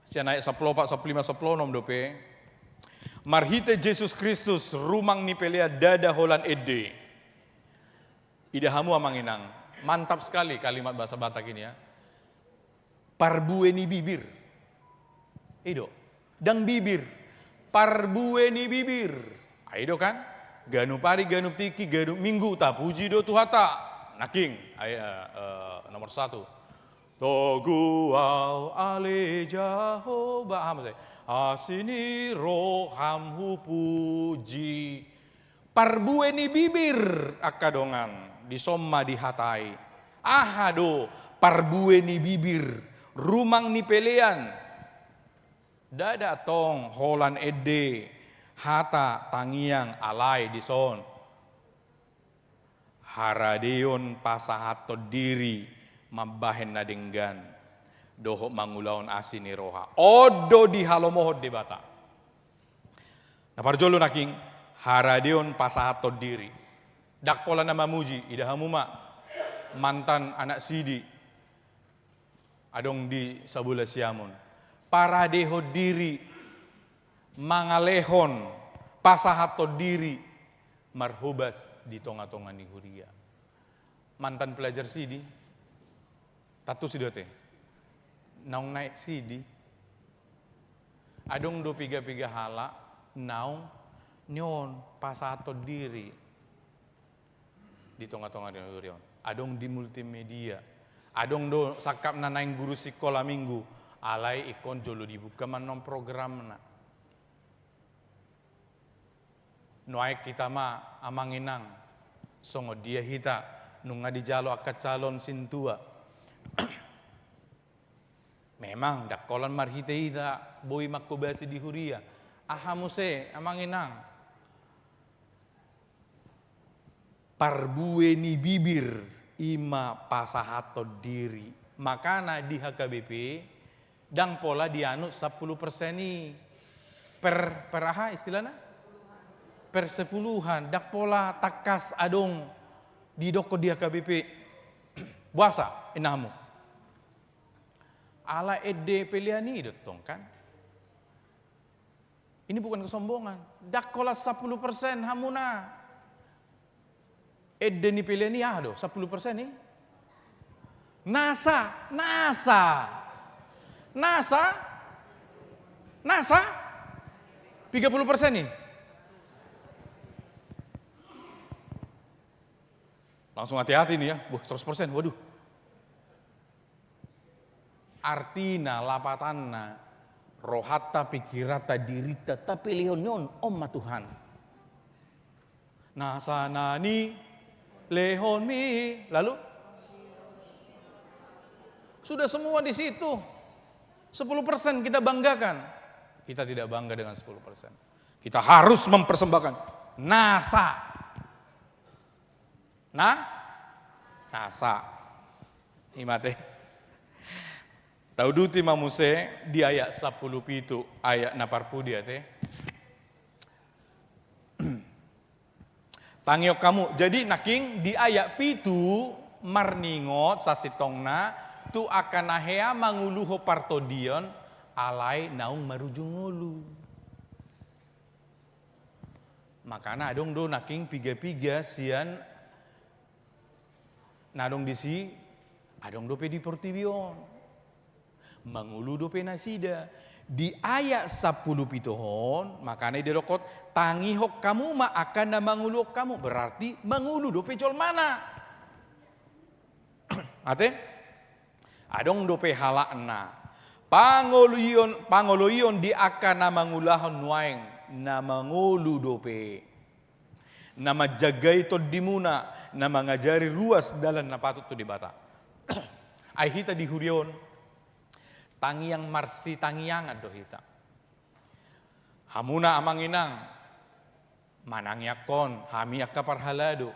sian ayat sampulu opat, sampulu lima, sampulu onom dope. Marhite Jesus Kristus, rumang ni pelean, ndada holan ende. Ida hamu amang inang, mantap sekali kalimat bahasa Batak ini ya. Parbue ni bibir. I do, ndang bibir. Parbue ni bibir. Ai do kan? Ganup ari, ganup tingki, ganup minggu, tapuji do Tuhanta. Nangkin, ai, eh, eh, nomor satu. Togu au ale Jahowa, aha muse? Asi ni roham hupuji. Parbue ni bibir, angka dongan, dison ma dihatai. Aha do parbue ni bibir, rumang ni pelean? Ndada tong holan ende, hata, tangiang, alai dison. Haradeon pasahathon diri mambahen na denggan, dohot mangulahon asi ni roha. On do dihalomohon Debata. Na parjolo nangkin, haradeon pasahathon diri. Ndang pola na mamuji, ida hamu ma, mantan anak sidi. Adong di sabola siamun. Paradehon diri, mangalehon, pasahathon diri, marhobas di tonga-tonga ni huria. Mantan pelajar sidi, tantu sidi do ate. Naung naek sidi. Adong do piga-piga halak, naung ni on pasahathon diri. Di tonga-tonga ni huria on. Adong di multimedia. Adong do sangkapna naeng guru sikola minggu. Alai ingkon jolo dibuka ma annon programna. Nuaeng hita ma amang inang, songon dia hita nunga dijalo angka calon sintua. Memang ndang holan marhite hita boi manghobasi di huria. Aha muse amang inang? Parbue ni bibir i ma pasahathon diri. Makana di H K B P ndang pola dianut sampulu persen i. Per, per aha istilahna? Persepuluhan. Ndang pola tangkas adong didokkon di H K B P. Boasa, inna hamu? Ala ende pelean i do tong kan? Ini bukan kesombongan. Ndang holan sampulu persen hamuna. Ende ni pelean i aha do? Sampulu persen i? Nasa, nasa. Nasa? Nasa? Tiga puluh persen i? Langsung hati-hati nih ya. Wah, seratus persen. Waduh. Artina, lapatanna, rohanta, pikiranta, dirinta, tapelehon ni on, on ma Tuhan. Nasa na nilehonmi, lalu? Sudah semua di situ. Sepuluh persen kita banggakan. Kita tidak bangga dengan sepuluh persen. Kita harus mempersembahkan nasa. Nah, nasa. I ma te. Tauduti ma muse di ayat sampulu pitu, ayat na parpudi ate. Tangihon hamu. Jadi nangkin di ayat pitu marningot sasintongna tu angka na hea manguluhon partondion alai naung marujung ngolu. Makana adong do nangkin piga-piga sian na adong disi, adong dope di portibi on. Mangolu dope nasida. Di ayat sampulu pitu on, makana i didokkon, tangihon hamu ma angka na manguluhon hamu. Berarti mangolu dope jolmana. Ate? Adong dope halakna. Pangoloion, pangoloion di angka na mangulahon nuaeng, na mangolu dope. Na manjagai tondimuna, na mangajari ruas dalan na patut tu Debata. Ai hita di huria on, tangiang marsitangiangan do hita. Hamuna amang inang, manangiangkon, hami angka parhalado.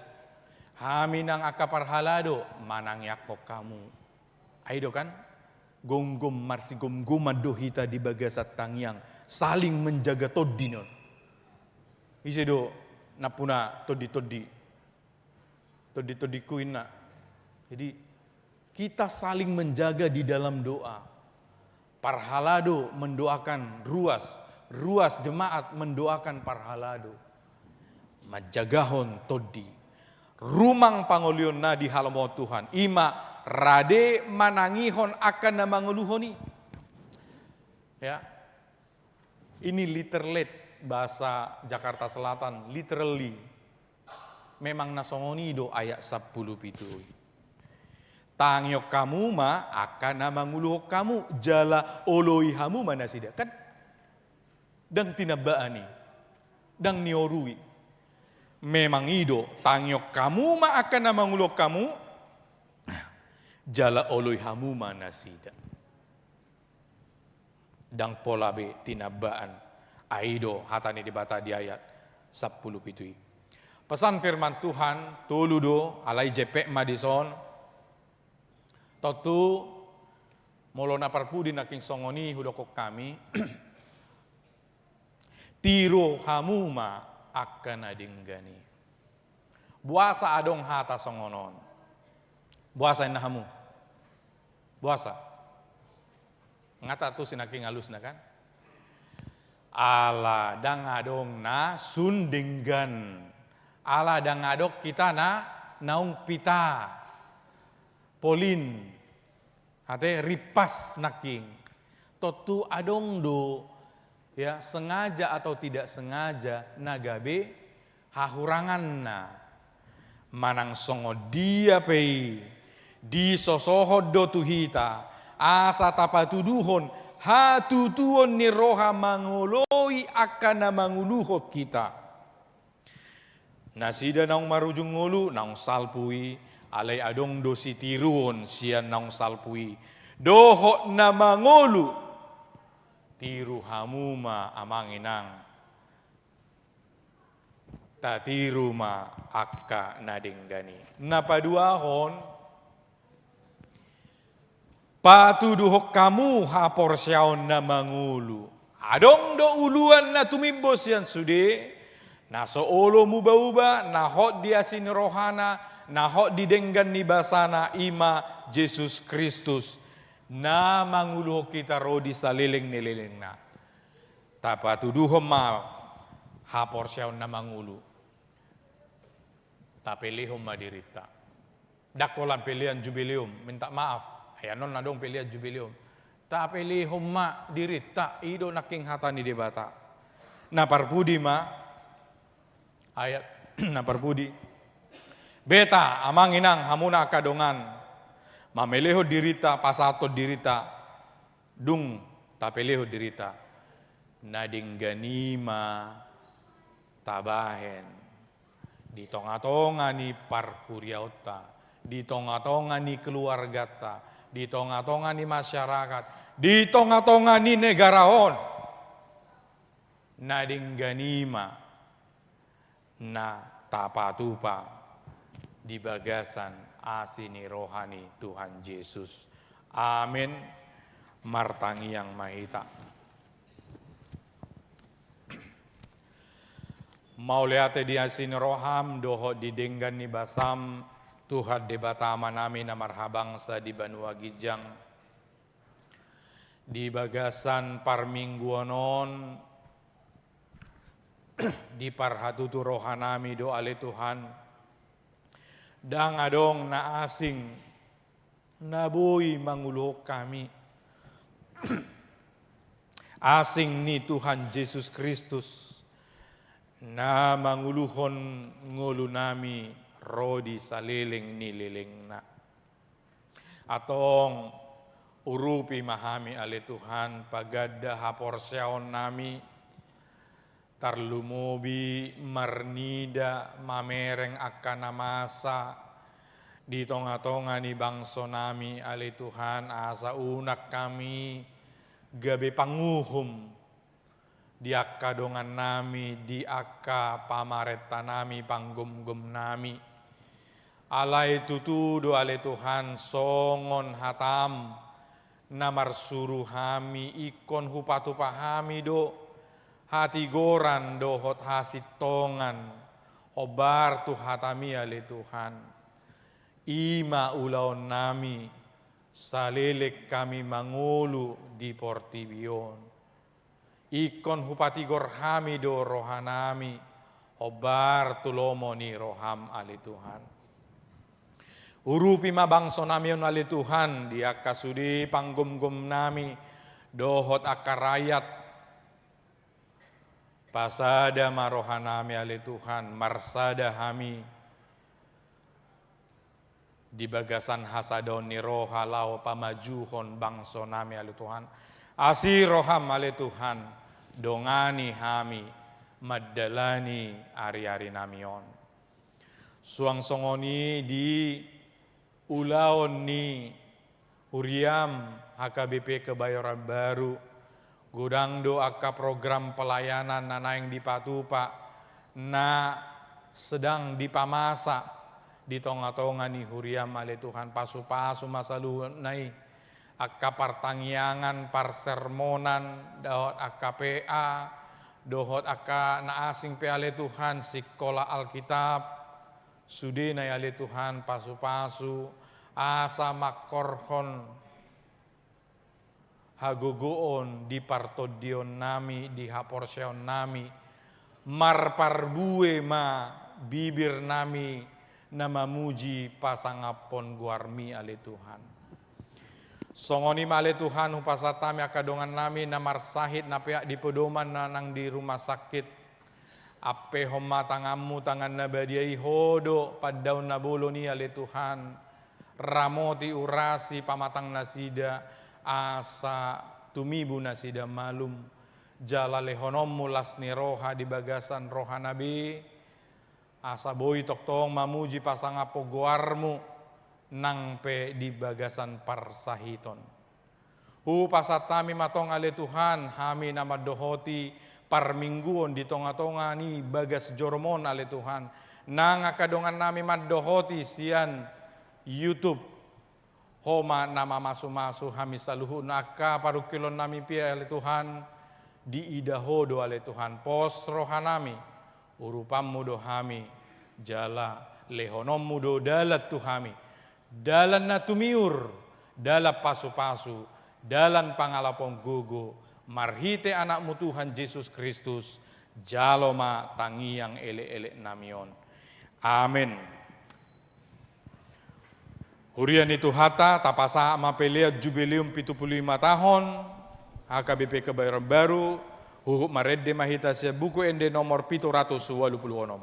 Hami nang angka parhalado, manangiangkon hamu. Ai do kan? Gomgom marsigomgoman do hita di bagasan tangiang, saling menjaga tondi non. Ise do nampuna tondi-tondi? Tondi-tondingku inna. Jadi, kita saling menjaga di dalam doa. Parhalado mendoakan ruas, ruas jemaat mendoakan parhalado. Manjagahon tondi. Rumang pangoloionna di halomohon Tuhan. I ma rade manangihon angka na mangoluhon i. Ya. Ini literally, bahasa Jakarta Selatan, literally. Memang na songon i do ayat sampulu pitu i. Tangihon hamu ma angka na manguluhon hamu, jala oloi hamu ma nasida. Kan? Ndang tinambaan i. Ndang niorui. Memang i do, tangihon hamu ma angka na manguluhon hamu, jala oloi hamu ma nasida. Ndang pola be tinambaan. Ai do hata ni Debata di ayat sampulu pitu i. Pesan firman Tuhan, tolu do, alai jempek ma dison. Tontu, molo na parpudi nangkin songon i hudokkon hami, tiro hamu ma angka na denggan i. Boasa adong hata songon on? Boasa inna hamu? Boasa? Nga ta tusi nangkin alusna kan? Ala ndang adong na sun denggan. Ala ndang adong hita na naung pita. Polin. Ate, ripas nangkin. Tontu adong do, ya, sengaja atau tidak sengaja, na gabe hahuranganna. Manang songon dia pe i, disosohon do tu hita, asa tapatuduhon hatutuon ni roha mangoloi angka na manguluhon hita. Nasida naung marujung ngolu, naung salpu i, alai adong do sitiruon sian naung salpu i. Dohot na mangolu, tiru hamu ma amang inang. Tatiru ma angka na denggan i. Na paduahon, patuduhon hamu haporseaon na mangolu. Adong do uluan na tumimbo sian sude, na so olo muba-uba, na hot di asi ni rohana, na hot di denggan ni basana, i ma Jesus Kristus, na manguluhon hita ro di saleleng ni lelengna. Tapatuduhon ma haporseaon na mangolu. Tapelehon ma dirinta. Ndang holan pelean jubileum, minta maaf. Ai annon adong pelean jubileum. Tapelehon ma dirinta, i do nangkin hata ni Debata. Na parpudi ma, ayat na parpudi. Beta, amang inang, hamuna angka dongan. Mamelehon dirinta, pasahathon dirinta. Dung tapelehon dirinta, na denggan i ma tabahen di tonga-tonga ni parhuriaonta, di tonga-tonga ni keluargata, di tonga-tonga ni masyarakat, di tonga-tonga ni negara on. Na denggan i ma na tapatupa di bagasan asi ni roha ni Tuhan Jesus. Amen. Martangiang ma hita. Mauliate di asi ni roham dohot di denggan ni basam, Tuhan Debata Amanami na marhabangsa di banua ginjang. Di bagasan parmingguon on, diparhatutu rohanami do ale Tuhan. Ndang adong na asing na boi manguluhon hami. Asing ni Tuhan Jesus Kristus, na manguluhon ngolunami ro di saleleng ni lelengna. Antong, urupi ma hami ale Tuhan, paganda haporseaonnami, tarlumobi marnida mamereng angka na masa di tonga-tonga ni bangsonami ale Tuhan, asa unang hami gabe panguhum di angka dongannami, di angka pamarentanami, panggomgomnami. Alai tutu do ale Tuhan, songon hatam na marsuru hami, ingkon hupatupa hami do hatigoran dohot hasintongan hombar tu hatami ale Tuhan. I ma ulaonnami, saleleng hami mangolu di portibi on. Ingkon hupatigor hami do rohanami, hombar tu lomo ni roham ale Tuhan. Urupi ma bangsonami on ale Tuhan, di angka sude panggomgomnami, dohot angka rayat. Pasada ma rohanami ale Tuhan, marsada hami di bagasan hasadaon ni roha laho pamajuhon bangsonami ale Tuhan. Asi roham ale Tuhan, dongani hami mandalani ari-arinami on. Suang songon i di ulaon ni huriam H K B P Kebayoran Baru, godang do angka program pelayanan na naeng dipatupa, na sedang dipamasa di tonga-tonga ni huriam ale Tuhan, pasu-pasu ma saluhutna i, angka partangiangan, parsermonan, dohot angka P A, dohot angka na asing pe ale Tuhan, sikola Alkitab, sudena i ale Tuhan pasu-pasu, asa mangkorhon hagogoon di partondionnami, di haporseaonnami, marparbue ma bibirnami na mamuji pasangaphon goarmi ale Tuhan. Songon i ma ale Tuhan, hupasahat hami angka dongannami na marsahit na peak di pedoman na nang di rumah sakit. Ampehon ma tanganmu, tangan na badia i, Ho do pandaon na bolon i ale Tuhan. Ramoti, urasi, pamatang nasida, asa tumibu nasida malum. Jala lehononmu las ni roha di bagasan rohana be, asa boi tongtong mamuji pasangaphon goarmu nang pe di bagasan parsahiton. Hupasahat hami ma tong ale Tuhan, hami na mandohoti parmingguon di tonga-tonga ni bagas joromon ale Tuhan, nang angka dongannami mandohoti sian YouTube. Ho ma na mamasu-masu hami saluhutna, angka parungkilonnami pe ale Tuhan, diida Ho do ale Tuhan, pos rohanami, urupanmu do hami, jala lehononmu do dalan tu hami, dalan na tumiur, dalan pasu-pasu, dalan pangalapon gogo, marhite Anakmu Tuhan Jesus Kristus, jalo ma tangiang elek-eleknami on. Amen. Huria ni Tuhanta, tapasahat ma pelean Jubileum pitu pulu lima tahun H K B P Kebayoran Baru, huhut marende ma hita sian Buku Ende nomor pitu ratus ualu pulu onom.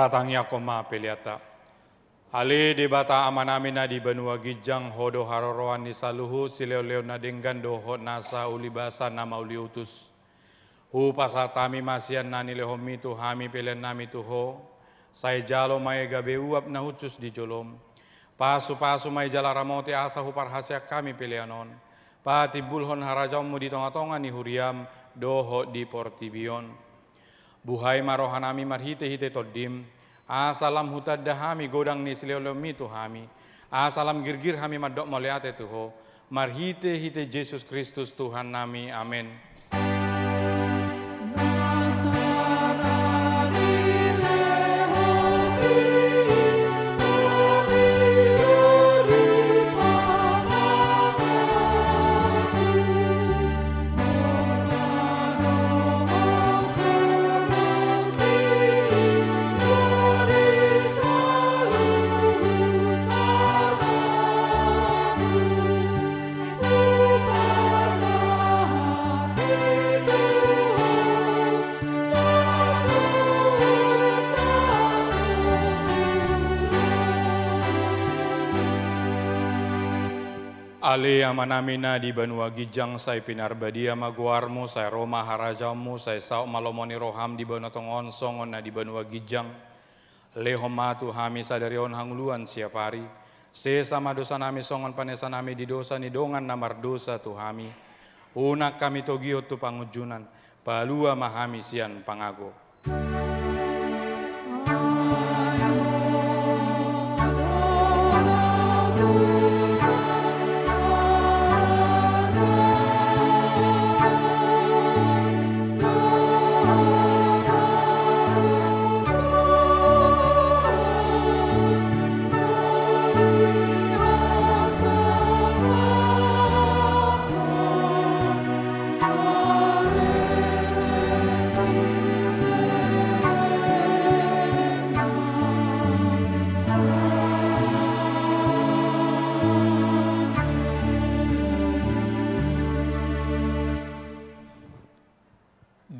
Tatangiangkon ma peleanta. Ale Debata Amanami na di banua ginjang, Ho do haroroan ni saluhut silehonlehon na denggan dohot nasa ulibasa na mauliutus. Hupasahat hami ma sian na nilehonMi tu hami peleannami tu Ho, sai jalo ma i gabe uap na hushus di jolom. Pasupasu ma i jala ramoti asa huparhaseang hami pelean on. Patimbulhon harajaonMu di tongatonga ni huriaM dohot di portibi on. Buhai ma rohanami marhitehite TondiM, asa lam hutanda hami godang ni silehonlehonMi tu hami, asa lam girgir hami mandok mauliate tu Ho, marhitehite Jesus Kristus Tuhannami. Amen. Ale Amanami na di banua ginjang, sai pinarbadia ma goarMu, sai ro ma harajaonMu, sai saut ma lomo ni rohaM di banua tonga on songon na di banua ginjang. Lehon ma tu hami sadari on hangoluan siapari. Sesa ma dosanami songon panesanami di dosa ni dongan na mardosa tu hami. Unang hami togihon tu pangunjunan, palua ma hami sian pangago.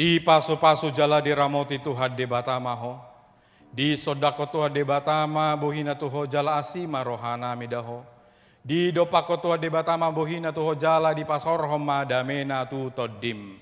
Dipasupasu jala diramoti Tuhan Debata ma ho. Disondangkon Tuhan Debata ma bohiNa tu ho jala asi ma rohaNa mida ho. Didompakkon Tuhan Debata ma bohiNa tu ho jala dipasaorhon ma dameNa tu TondiM.